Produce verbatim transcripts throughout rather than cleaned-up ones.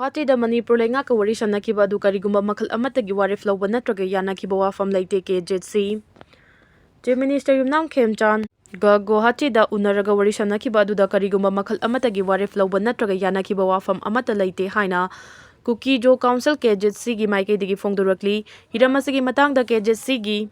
ꯒꯨꯋꯥꯍꯥꯇꯤꯗ ꯃꯅꯤꯄꯨꯔ ꯂꯩꯉꯥꯛꯀ ꯋꯥꯔꯤ ꯁꯥꯟꯅꯈꯤꯕ ꯑꯗꯨ ꯀꯔꯤꯒꯨꯝꯕ ꯃꯈꯜ ꯑꯃꯠꯇꯒꯤ ꯋꯥꯔꯦꯞ ꯂꯧꯕ ꯅꯠꯇ꯭ꯔꯒ ꯌꯥꯅꯈꯤꯕ ꯋꯥꯐꯝ ꯂꯩꯇꯦ, ꯀꯦ ꯖꯦꯠ ꯁꯤ꯫ ꯆꯤꯐ ꯃꯤꯅꯤꯁꯇꯔ ꯌꯨꯝꯅꯥꯝ ꯈꯦꯝꯆꯥꯟꯒ ꯒꯨꯋꯥꯍꯥꯇꯤꯗ ꯎꯅꯔꯒ ꯋꯥꯔꯤ ꯁꯥꯟꯅꯈꯤꯕ ꯑꯗꯨꯗ ꯀꯔꯤꯒꯨꯝꯕ ꯃꯈꯜ ꯑꯃꯠꯇꯒꯤ ꯋꯥꯔꯦꯞ ꯂꯧꯕ ꯅꯠꯇ꯭ꯔꯒ ꯌꯥꯅꯈꯤꯕ ꯋꯥꯐꯝ ꯑꯃꯠꯇ ꯂꯩꯇꯦ ꯍꯥꯏꯅ ꯀꯨꯀꯤ ꯖꯣ ꯀꯥꯎꯟꯁꯤꯜ, ꯀꯦ ꯖꯦꯠ ꯁꯤꯒꯤ ꯃꯥꯏꯀꯩꯗꯒꯤ ꯐꯣꯡꯗꯣꯔꯛꯂꯤ꯫ ꯍꯤꯔꯝ ꯑꯁꯤꯒꯤ ꯃꯇꯥꯡꯗ ꯀꯦ ꯖꯦꯠ ꯁꯤꯒꯤ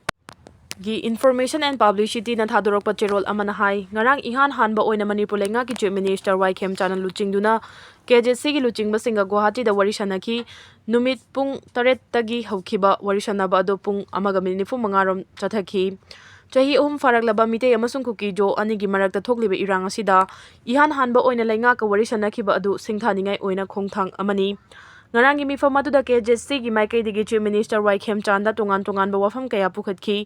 ꯒꯤ Information and Publicityꯅ ꯊꯥꯗꯣꯔꯛꯄ ꯆꯦꯔꯣꯜ ꯑꯃꯅ ꯍꯥꯏ, ꯉꯔꯥꯡ ꯏꯍꯥꯟ ꯍꯥꯟꯕ ꯑꯣꯏꯅ ꯃꯅꯤꯄꯨꯔ ꯂꯩꯉꯥꯛꯀꯤ ꯆꯤꯐ ꯃꯤꯅꯤꯁꯇꯔ ꯋꯥꯏ ꯈꯦꯝꯆꯥꯟꯅ ꯂꯨꯆꯤꯡꯗꯨꯅ ꯀꯦ ꯖꯦꯠ ꯁꯤꯒꯤ ꯂꯨꯆꯤꯡꯕꯁꯤꯡꯒ ꯒꯨꯋꯥꯍꯥꯇꯤꯗ ꯋꯥꯔꯤ ꯁꯥꯟꯅꯈꯤ꯫ ꯅꯨꯃꯤꯠ ꯄꯨꯡ ꯇꯔꯦꯠꯇꯒꯤ ꯍꯧꯈꯤꯕ ꯋꯥꯔꯤ ꯁꯥꯟꯅꯕ ꯑꯗꯨ ꯄꯨꯡ ꯑꯃꯒ ꯃꯤꯅꯤꯠ ꯅꯤꯐꯨ ꯃꯉꯥ ꯔꯣꯝ ꯆꯠꯊꯈꯤ꯫ ꯆꯍꯤ ꯑꯍꯨꯝ ꯐꯥꯔꯛꯂꯕ ꯃꯤꯇꯩ ꯑꯃꯁꯨꯡ ꯀꯨꯀꯤ ꯖꯣ ꯑꯅꯤꯒꯤ ꯃꯔꯛꯇ ꯊꯣꯛꯂꯤꯕ ꯏꯔꯥꯡ ꯑꯁꯤꯗ ꯏꯍꯥꯟ ꯍꯥꯟꯕ ꯑꯣꯏꯅ ꯂꯩꯉꯥꯛꯀ ꯋꯥꯔꯤ ꯁꯥꯟꯅꯈꯤꯕ ꯑꯗꯨ ꯁꯤꯡꯊꯥꯅꯤꯡꯉꯥꯏ ꯑꯣꯏꯅ ꯈꯣꯡꯊꯥꯡ ꯑꯃꯅꯤ꯫ ꯉꯔꯥꯡꯒꯤ ꯃꯤꯐꯝ ꯑꯗꯨꯗ ꯀꯦ ꯖꯦꯠ ꯁꯤꯒꯤ ꯃꯥꯏꯀꯩꯗꯒꯤ ꯆꯤꯐ ꯃꯤꯅꯤꯁꯇꯔ ꯋꯥꯏ ꯈꯦꯝꯆꯥꯟꯗ ꯇꯣꯉꯥꯟ ꯇꯣꯉꯥꯟꯕ ꯋꯥꯐꯝ ꯀꯌꯥ ꯄꯨꯈꯠꯈꯤ꯫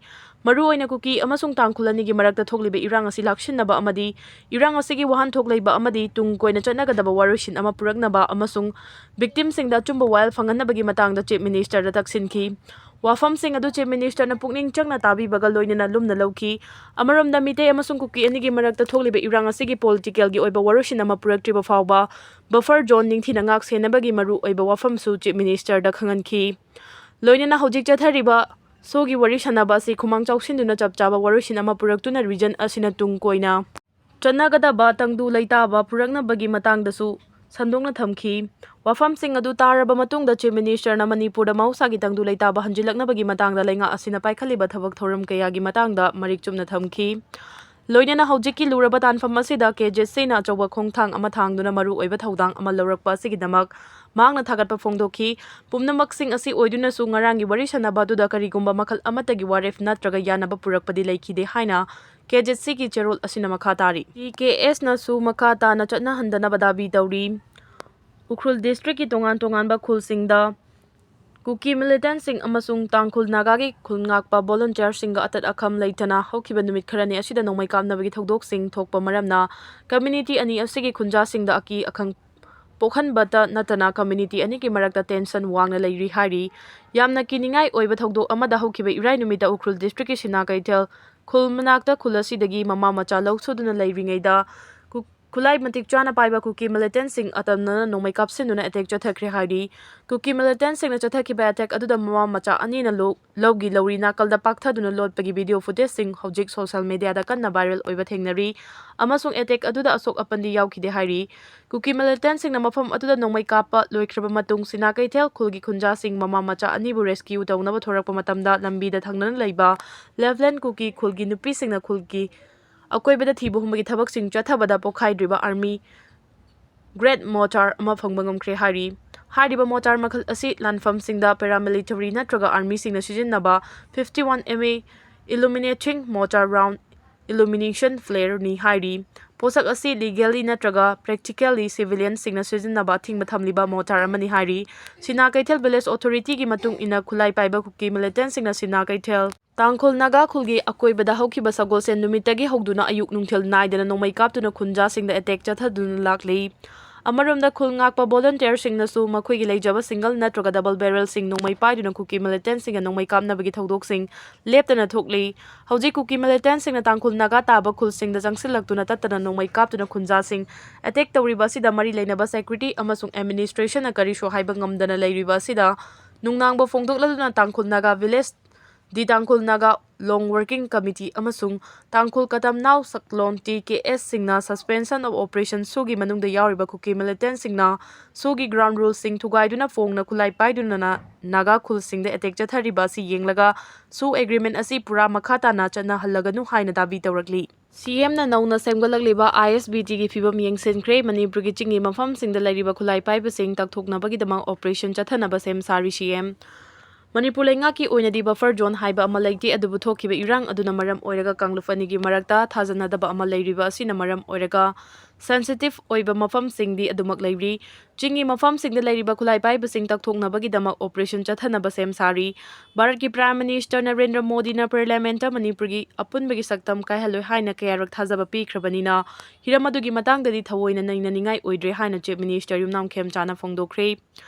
ꯃꯔꯨꯑꯣꯏꯅ ꯀꯨꯀꯤ ꯑꯃꯁꯨꯡ ꯇꯥꯡꯈꯨꯜ ꯑꯅꯤꯒꯤ ꯃꯔꯛꯇ ꯊꯣꯛꯂꯤꯕ ꯏꯔꯥꯡ ꯑꯁꯤ ꯂꯥꯛꯁꯤꯟꯅꯕ ꯑꯃꯗꯤ ꯏꯔꯥꯡ ꯑꯁꯤꯒꯤ ꯋꯥꯍꯟꯊꯣꯛ ꯂꯩꯕ ꯑꯃꯗꯤ ꯇꯨꯡ ꯀꯣꯏꯅ ꯆꯠꯅꯒꯗꯕ ꯋꯥꯔꯣꯏꯁꯤꯟ ꯑꯃ ꯄꯨꯔꯛꯅꯕ ꯑꯃꯁꯨꯡ ꯚꯤꯛꯇꯤꯝꯁꯤꯡꯗ ꯑꯆꯨꯝꯕ ꯋꯥꯌꯦꯜ ꯐꯪꯍꯟꯅꯕꯒꯤ ꯃꯇꯥꯡꯗ ꯆꯤꯐ ꯃꯤꯅꯤꯁꯇꯔꯗ ꯇꯛꯁꯤꯟꯈꯤ꯫ ꯋꯥꯐꯝꯁꯤꯡ ꯑꯗꯨ ꯆꯤꯐ ꯃꯤꯅꯤꯁꯇꯔꯅ ꯄꯨꯛꯅꯤꯡ ꯆꯪꯅ ꯇꯥꯕꯤꯕꯒ ꯂꯣꯏꯅꯅ ꯂꯨꯝꯅ ꯂꯧꯈꯤ꯫ ꯑꯃꯔꯣꯝꯗ ꯃꯤꯇꯩ ꯑꯃꯁꯨꯡ ꯀꯨꯀꯤ ꯑꯅꯤꯒꯤ ꯃꯔꯛꯇ ꯊꯣꯛꯂꯤꯕ ꯏꯔꯥꯡ ꯑꯁꯤꯒꯤ ꯄꯣꯂꯤꯇꯤꯀꯦꯜꯒꯤ ꯑꯣꯏꯕ ꯋꯥꯔꯣꯏꯁꯤꯟ ꯑꯃ ꯄꯨꯔꯛꯇ꯭ꯔꯤꯕ ꯐꯥꯎꯕ ꯕꯐꯔ ꯖꯣꯟ ꯅꯤꯡꯊꯤꯅ ꯉꯥꯛ ꯁꯦꯟꯅꯕꯒꯤ ꯃꯔꯨ ꯑꯣꯏꯕ ꯋꯥꯐꯝꯁꯨ ꯆꯤꯐ ꯃꯤꯅꯤꯁꯇꯔꯗ ꯈꯪꯍꯟꯈꯤ꯫ ꯂꯣꯏꯅꯅ ꯍꯧꯖꯤꯛ ꯆꯠꯊꯔꯤꯕ ꯁꯣꯒꯤ ꯋꯥꯔꯤ ꯁꯥꯟꯅꯕ ꯑꯁꯤ ꯈꯨꯃꯥꯡ ꯆꯥꯎꯁꯤꯟꯗꯨꯅ ꯆꯞ ꯆꯥꯕ ꯋꯥꯔꯣꯏꯁꯤꯟ ꯑꯃ ꯄꯨꯔꯛꯇꯨꯅ ꯔꯤꯖꯟ ꯑꯁꯤꯅ ꯇꯨꯡ ꯀꯣꯏꯅ ꯆꯠꯅꯒꯗꯕ ꯇꯪꯗꯨ ꯂꯩꯇꯥꯕ ꯄꯨꯔꯛꯅꯕꯒꯤ ꯃꯇꯥꯡꯗꯁꯨ ꯁꯟꯗꯣꯛꯅ ꯊꯝꯈꯤ꯫ ꯋꯥꯐꯝꯁꯤꯡ ꯑꯗꯨ ꯇꯥꯔꯕ ꯃꯇꯨꯡꯗ ꯆꯤꯐ ꯃꯤꯅꯤꯁꯇꯔꯅ ꯃꯅꯤꯄꯨꯔꯗ ꯃꯍꯧꯁꯥꯒꯤ ꯇꯪꯗꯨ ꯂꯩꯇꯥꯕ ꯍꯟꯖꯤꯜꯂꯛꯅꯕꯒꯤ ꯃꯇꯥꯡꯗ ꯂꯩꯉꯥꯛ ꯑꯁꯤꯅ ꯄꯥꯏꯈꯠꯂꯤꯕ ꯊꯕꯛ ꯊꯧꯔꯝ ꯀꯌꯥꯒꯤ ꯃꯇꯥꯡꯗ ꯃꯔꯤꯛ ꯆꯨꯝꯅ ꯊꯝꯈꯤ꯫ ꯂꯣꯏꯅꯅ ꯍꯧꯖꯤꯛꯀꯤ ꯂꯨꯔꯕ ꯇꯥꯟꯐꯝ ꯑꯁꯤꯗ ꯀꯦ ꯖꯦꯠ ꯁꯤꯅ ꯑꯆꯧꯕ ꯈꯣꯡꯊꯥꯡ ꯑꯃ ꯊꯥꯡꯗꯨꯅ ꯃꯔꯨ ꯑꯣꯏꯕ ꯊꯧꯗꯥꯡ ꯑꯃ ꯂꯧꯔꯛꯄ ꯑꯁꯤꯒꯤꯗꯃꯛ ꯃꯍꯥꯛꯅ ꯊꯥꯒꯠꯄ ꯐꯣꯡꯗꯣꯛꯈꯤ꯫ ꯄꯨꯝꯅꯃꯛꯁꯤꯡ ꯑꯁꯤ ꯑꯣꯏꯗꯨꯅꯁꯨ ꯉꯔꯥꯡꯒꯤ ꯋꯥꯔꯤ ꯁꯥꯟꯅꯕ ꯑꯗꯨꯗ ꯀꯔꯤꯒꯨꯝꯕ ꯃꯈꯜ ꯑꯃꯠꯇꯒꯤ ꯋꯥꯔꯦꯞ ꯅꯠꯇ꯭ꯔꯒ ꯌꯥꯅꯕ ꯄꯨꯔꯛꯄꯗꯤ ꯂꯩꯈꯤꯗꯦ ꯍꯥꯏꯅ ꯀꯦ ꯖꯦꯠ ꯁꯤꯒꯤ ꯆꯦꯔꯣꯜ ꯑꯁꯤꯅ ꯃꯈꯥ ꯇꯥꯔꯤ꯫ ꯇꯤ ꯀꯦ ꯑꯦꯁꯅꯁꯨ ꯃꯈꯥ ꯇꯥꯅ ꯆꯠꯅꯍꯟꯗꯅꯕ ꯗꯥꯕꯤ ꯇꯧꯔꯤ꯫ ꯎꯈ꯭ꯔꯨꯜ ꯗꯤꯁꯇ꯭ꯔꯤꯛꯀꯤ ꯇꯣꯉꯥꯟ ꯇꯣꯉꯥꯟꯕ ꯈꯨꯜꯁꯤꯡꯗ ꯀꯨꯀꯤ ꯃꯤꯂꯤꯇꯦꯟꯠꯁꯤꯡ ꯑꯃꯁꯨꯡ ꯇꯥꯡꯈꯨꯜ ꯅꯥꯒꯥꯒꯤ ꯈꯨꯜ ꯉꯥꯛꯄ ꯚꯣꯂꯨꯟꯇꯤꯌꯔꯁꯤꯡꯒ ꯑꯇꯠ ꯑꯈꯝ ꯂꯩꯇꯅ ꯍꯧꯈꯤꯕ ꯅꯨꯃꯤꯠ ꯈꯔꯅꯤ ꯑꯁꯤꯗ ꯅꯣꯡꯃꯩ ꯀꯥꯞꯅꯕꯒꯤ ꯊꯧꯗꯣꯛꯁꯤꯡ ꯊꯣꯛꯄ ꯃꯔꯝꯅ ꯀꯝꯃ꯭ꯌꯨꯅꯤꯇꯤ ꯑꯅꯤ ꯑꯁꯤꯒꯤ ꯈꯨꯟꯖꯥꯁꯤꯡꯗ ꯑꯀꯤ ꯑꯈꯪ ꯄꯣꯛꯍꯟꯕꯇ ꯅꯠꯇꯅ ꯀꯝꯃ꯭ꯌꯨꯅꯤꯇꯤ ꯑꯅꯤꯒꯤ ꯃꯔꯛꯇ ꯇꯦꯟꯁꯟ ꯋꯥꯡꯅ ꯂꯩꯔꯤ ꯍꯥꯏꯔꯤ꯫ ꯌꯥꯝꯅ ꯀꯤꯅꯤꯡꯉꯥꯏ ꯑꯣꯏꯕ ꯊꯧꯗꯣꯛ ꯑꯃꯗ ꯍꯧꯈꯤꯕ ꯏꯔꯥꯏ ꯅꯨꯃꯤꯠꯇ ꯎꯈ꯭ꯔꯨꯜ ꯗꯤꯁꯇ꯭ꯔꯤꯛꯀꯤ ꯁꯤꯅꯥ ꯀꯩꯊꯦꯜ ꯈꯨꯜ ꯃꯅꯥꯛꯇ ꯈꯨꯜ ꯑꯁꯤꯗꯒꯤ ꯃꯃꯥ ꯃꯆꯥ ꯂꯧ ꯁꯨꯗꯨꯅ ꯂꯩꯔꯤꯉꯩꯗ ꯀꯨ-, ꯈꯨꯠꯂꯥꯏ ꯃꯇꯤꯛ ꯆꯥꯅ ꯄꯥꯏꯕ ꯀꯨꯀꯤ ꯃꯤꯂꯤꯇꯦꯟꯁꯤꯡ ꯑꯇꯝꯅꯅ ꯅꯣꯡꯃꯩ ꯀꯥꯞꯁꯤꯟꯗꯨꯅ ꯑꯦꯇꯦꯛ ꯆꯠꯊꯈ꯭ꯔꯦ ꯍꯥꯏꯔꯤ꯫ ꯀꯨꯀꯤ ꯃꯤꯂꯤꯇꯦꯟꯁꯤꯡꯅ ꯆꯠꯊꯈꯤꯕ ꯑꯦꯇꯦꯛ ꯑꯗꯨꯗ ꯃꯃꯥ ꯃꯆꯥ ꯑꯅꯤꯅ ꯂꯣ-, ꯂꯧꯒꯤ ꯂꯧꯔꯤ ꯅꯥꯀꯜꯗ ꯄꯥꯛꯊꯗꯨꯅ ꯂꯣꯠꯄꯒꯤ ꯚꯤꯗꯤꯑꯣ ꯐꯨꯇꯦꯖꯁꯤꯡ ꯍꯧꯖꯤꯛ ꯁꯣꯁꯤꯌꯦꯜ ꯃꯤꯗꯤꯌꯥꯗ ꯀꯟꯅ ꯚꯥꯏꯔꯦꯜ ꯑꯣꯏꯕ ꯊꯦꯡꯅꯔꯤ ꯑꯃꯁꯨꯡ ꯑꯦꯇꯦꯛ ꯑꯗꯨꯗ ꯑꯁꯣꯛ ꯑꯄꯟꯗꯤ ꯌꯥꯎꯈꯤꯗꯦ ꯍꯥꯏꯔꯤ꯫ ꯀꯨꯀꯤ ꯃꯤꯂꯤꯇꯦꯟꯁꯤꯡꯅ ꯃꯐꯝ ꯑꯗꯨꯗ ꯅꯣꯡꯃꯩ ꯀꯥꯞꯄ ꯂꯣꯏꯈ꯭ꯔꯕ ꯃꯇꯨꯡ ꯁꯤꯅꯥ ꯀꯩꯊꯦꯜ ꯈꯨꯜꯒꯤ ꯈꯨꯟꯖꯥꯁꯤꯡ ꯃꯃꯥ ꯃꯆꯥ ꯑꯅꯤꯕꯨ ꯔꯦꯁꯀ꯭ꯌꯨ ꯇꯧꯅꯕ ꯊꯣꯔꯛꯄ ꯃꯇꯝꯗ ꯂꯝꯕꯤꯗ ꯊꯪꯅꯅ ꯂꯩꯕ ꯂꯦꯐꯂꯦꯟ ꯀꯨꯀꯤ ꯈꯨꯜꯒꯤ ꯅꯨꯄꯤꯁꯤꯡꯅ ꯈꯨꯜꯒꯤ ꯑꯀꯣꯏꯕꯗ ꯊꯤꯕ ꯍꯨꯝꯕꯒꯤ ꯊꯕꯛꯁꯤꯡ ꯆꯠꯊꯕꯗ ꯄꯣꯈꯥꯏꯗ꯭ꯔꯤꯕ ꯑꯥꯔꯃꯤ ꯒ꯭ꯔꯦꯠ ꯃꯣꯔꯇꯥꯔ ꯑꯃ ꯐꯪꯕ ꯉꯝꯈ꯭ꯔꯦ ꯍꯥꯏꯔꯤ꯫ ꯍꯥꯏꯔꯤꯕ ꯃꯣꯔꯇꯥꯔ ꯃꯈꯜ ꯑꯁꯤ ꯂꯥꯟꯐꯝꯁꯤꯡꯗ ꯄꯦꯔꯥꯃꯤꯂꯤꯇꯔꯤ ꯅꯠꯇ꯭ꯔꯒ ꯑꯥꯔꯃꯤꯁꯤꯡꯅ ꯁꯤꯖꯤꯟꯅꯕ fifty one M A illuminating mortar round illumination flare ꯅꯤ ꯍꯥꯏꯔꯤ꯫ ꯄꯣꯠꯁꯛ ꯑꯁꯤ ꯂꯤꯒꯦꯜꯂꯤ ꯅꯠꯇ꯭ꯔꯒ ꯄ꯭ꯔꯦꯛꯇꯤꯀꯦꯜꯂꯤ ꯁꯤꯚꯤꯂꯤꯌꯟꯁꯤꯡꯅ ꯁꯤꯖꯤꯟꯅꯕ ꯑꯊꯤꯡꯕ ꯊꯝꯂꯤꯕ ꯃꯣꯔꯇꯥꯔ ꯑꯃꯅꯤ ꯍꯥꯏꯔꯤ꯫ ꯁꯤꯅꯥ ꯀꯩꯊꯦꯜ ꯚꯤꯂꯦꯖ ꯑꯣꯊꯣꯔꯤꯇꯤꯒꯤ ꯃꯇꯨꯡ ꯏꯟꯅ ꯈꯨꯠꯂꯥꯏ ꯄꯥꯏꯕ ꯀꯨꯀꯤ ꯃꯤꯂꯤꯇꯦꯟꯁꯤꯡꯅ ꯁꯤꯅꯥ ꯀꯩꯊꯦꯜ ꯇꯥꯡꯈꯨꯜ ꯅꯥꯒꯥ ꯈꯨꯜꯒꯤ ꯑꯀꯣꯏꯕꯗ ꯍꯧꯈꯤꯕ ꯁꯒꯣꯜꯁꯦꯟ ꯅꯨꯃꯤꯠꯇꯒꯤ ꯍꯧꯗꯨꯅ ꯑꯌꯨꯛ ꯅꯨꯡꯊꯤꯜ ꯅꯥꯏꯗꯅ ꯅꯣꯡꯃꯩ ꯀꯥꯞꯇꯨꯅ ꯈꯨꯟꯖꯥꯁꯤꯡꯗ ꯑꯦꯇꯦꯛ ꯆꯠꯊꯗꯨꯅ ꯂꯥꯛꯂꯤ꯫ ꯑꯃꯔꯣꯝꯗ ꯈꯨꯜ ꯉꯥꯛꯄ ꯚꯣꯂꯨꯟꯇꯤꯌꯔꯁꯤꯡꯅꯁꯨ ꯃꯈꯣꯏꯒꯤ ꯂꯩꯖꯕ ꯁꯤꯡꯒꯜ ꯅꯠꯇ꯭ꯔꯒ ꯗꯕꯜ ꯕꯦꯔꯦꯜꯁꯤꯡ ꯅꯣꯡꯃꯩ ꯄꯥꯏꯗꯨꯅ ꯀꯨꯀꯤ ꯃꯤꯂꯤꯇꯦꯟꯁꯤꯡꯒ ꯅꯣꯡꯃꯩ ꯀꯥꯞꯅꯕꯒꯤ ꯊꯧꯗꯣꯛꯁꯤꯡ ꯂꯦꯞꯇꯅ ꯊꯣꯛꯂꯤ꯫ ꯍꯧꯖꯤꯛ ꯀꯨꯀꯤ ꯃꯤꯂꯤꯇꯦꯟꯁꯤꯡꯅ ꯇꯥꯡꯈꯨꯜ ꯅꯥꯒꯥ ꯇꯥꯕ ꯈꯨꯜꯁꯤꯡꯗ ꯆꯪꯁꯤꯜꯂꯛꯇꯨꯅ ꯇꯠꯇꯅ ꯅꯣꯡꯃꯩ ꯀꯥꯞꯇꯨꯅ ꯈꯨꯟꯖꯥꯁꯤꯡ ꯑꯦꯇꯦꯛ ꯇꯧꯔꯤꯕ ꯑꯁꯤꯗ ꯃꯔꯤ ꯂꯩꯅꯕ ꯁꯦꯀ꯭ꯌꯨꯔꯤꯇꯤ ꯑꯃꯁꯨꯡ ꯑꯦꯗꯃꯤꯅꯤꯁꯇ꯭ꯔꯦꯁꯟꯅ ꯀꯔꯤꯁꯨ ꯍꯥꯏꯕ ꯉꯝꯗꯅ ꯂꯩꯔꯤꯕ ꯑꯁꯤꯗ ꯅꯨꯡꯅꯥꯡꯕ ꯐꯣꯡꯗꯣꯛꯂꯗꯨꯅ ꯇꯥꯡꯈꯨꯜ ꯅꯥꯒꯥ ꯚꯤꯂꯦꯖ ꯗꯤ ꯇꯥꯡꯈꯨꯜ ꯅꯥꯒꯥ ꯂꯣꯡ ꯋꯥꯔꯀꯤꯡ ꯀꯃꯤꯇꯤ ꯑꯃꯁꯨꯡ ꯇꯥꯡꯈꯨꯜ ꯀꯇꯝꯅꯥꯎ ꯁꯛꯂꯣꯟ T K S ꯁꯤꯡꯅ ꯁꯁꯄꯦꯟꯁꯟ ꯑꯣꯐ ꯑꯣꯄꯔꯦꯁꯟ ꯁꯨꯒꯤ ꯃꯅꯨꯡꯗ ꯌꯥꯎꯔꯤꯕ ꯀꯨꯀꯤ ꯃꯤꯂꯤꯇꯦꯟꯁꯤꯡꯅ ꯁꯨꯒꯤ ꯒ꯭ꯔꯥꯎꯟ ꯔꯨꯜꯁꯤꯡ ꯊꯨꯒꯥꯏꯗꯨꯅ ꯐꯣꯡꯅ ꯈꯨꯠꯂꯥꯏ ꯄꯥꯏꯗꯨꯅ ꯅꯥꯒꯥ ꯈꯨꯜꯁꯤꯡꯗ ꯑꯦꯇꯦꯛ ꯆꯠꯊꯔꯤꯕ ꯑꯁꯤ ꯌꯦꯡꯂꯒ ꯁꯨ ꯑꯦꯒ꯭ꯔꯤꯃꯦꯟ ꯑꯁꯤ ꯄꯨꯔꯥ ꯃꯈꯥ ꯇꯥꯅ ꯆꯠꯅꯍꯜꯂꯒꯅꯨ ꯍꯥꯏꯅ ꯗꯥꯕꯤ ꯇꯧꯔꯛꯂꯤ꯫ ꯁꯤ ꯑꯦꯝꯅ ꯅꯧꯅ ꯁꯦꯝꯒꯠꯂꯛꯂꯤꯕ I S B Tꯒꯤ ꯐꯤꯕꯝ ꯌꯦꯡꯁꯤꯟꯈ꯭ꯔꯦ꯫ ꯃꯅꯤꯄꯨꯔꯒꯤ ꯆꯤꯡꯒꯤ ꯃꯐꯝꯁꯤꯡꯗ ꯂꯩꯔꯤꯕ ꯈꯨꯠꯂꯥꯏ ꯄꯥꯏꯕꯁꯤꯡ ꯇꯛꯊꯣꯛꯅꯕꯒꯤꯗꯃꯛ ꯑꯣꯄꯔꯦꯁꯟ ꯆꯠꯊꯅꯕ ꯁꯦꯝ ꯁꯥꯔꯤ ꯁꯤ ꯑꯦꯝ꯫ ꯃꯅꯤꯄꯨꯔ ꯂꯩꯉꯥꯛꯀꯤ ꯑꯣꯏꯅꯗꯤ ꯕꯐꯔ ꯖꯣꯟ ꯍꯥꯏꯕ ꯑꯃ ꯂꯩꯇꯦ, ꯑꯗꯨꯕꯨ ꯊꯣꯛꯈꯤꯕ ꯏꯔꯥꯡ ꯑꯗꯨꯅ ꯃꯔꯝ ꯑꯣꯏꯔꯒ ꯀꯥꯡꯂꯨꯞ ꯑꯅꯤꯒꯤ ꯃꯔꯛꯇ ꯊꯥꯖꯅꯗꯕ ꯑꯃ ꯂꯩꯔꯤꯕ ꯑꯁꯤꯅ ꯃꯔꯝ ꯑꯣꯏꯔꯒ ꯁꯦꯟꯁꯤꯇꯤꯚ ꯑꯣꯏꯕ ꯃꯐꯝꯁꯤꯡꯗꯤ ꯑꯗꯨꯃꯛ ꯂꯩꯔꯤ꯫ ꯆꯤꯡꯒꯤ ꯃꯐꯝꯁꯤꯡꯗ ꯂꯩꯔꯤꯕ ꯈꯨꯠꯂꯥꯏ ꯄꯥꯏꯕꯁꯤꯡ ꯇꯛꯊꯣꯛꯅꯕꯒꯤꯗꯃꯛ ꯑꯣꯄꯔꯦꯁꯟ ꯆꯠꯊꯅꯕ ꯁꯦꯝ ꯁꯥꯔꯤ꯫ ꯚꯥꯔꯠꯀꯤ ꯄ꯭ꯔꯥꯏꯝ ꯃꯤꯅꯤꯁꯇꯔ ꯅꯔꯦꯟꯗ꯭ꯔ ꯃꯣꯗꯤꯅ ꯄꯥꯔꯂꯤꯌꯥꯃꯦꯟꯠꯇ ꯃꯅꯤꯄꯨꯔꯒꯤ ꯑꯄꯨꯟꯕꯒꯤ ꯁꯛꯇꯝ ꯀꯥꯏꯍꯜꯂꯣꯏ ꯍꯥꯏꯅ ꯀꯌꯥꯔꯛ ꯊꯥꯖꯕ ꯄꯤꯈ꯭ꯔꯕꯅꯤꯅ ꯍꯤꯔꯝ ꯑꯗꯨꯒꯤ ꯃꯇꯥꯡꯗꯗꯤ ꯊꯑꯣꯏꯅ ꯅꯩꯅꯅꯤꯡꯉꯥꯏ ꯑꯣꯏꯗ꯭ꯔꯦ ꯍꯥꯏꯅ ꯆꯤꯐ ꯃꯤꯅꯤꯁꯇꯔ ꯌꯨꯝꯅꯥꯝ ꯈꯦꯝꯆꯥꯅ ꯐꯣꯡꯗꯣꯛꯈ꯭ꯔꯦ꯫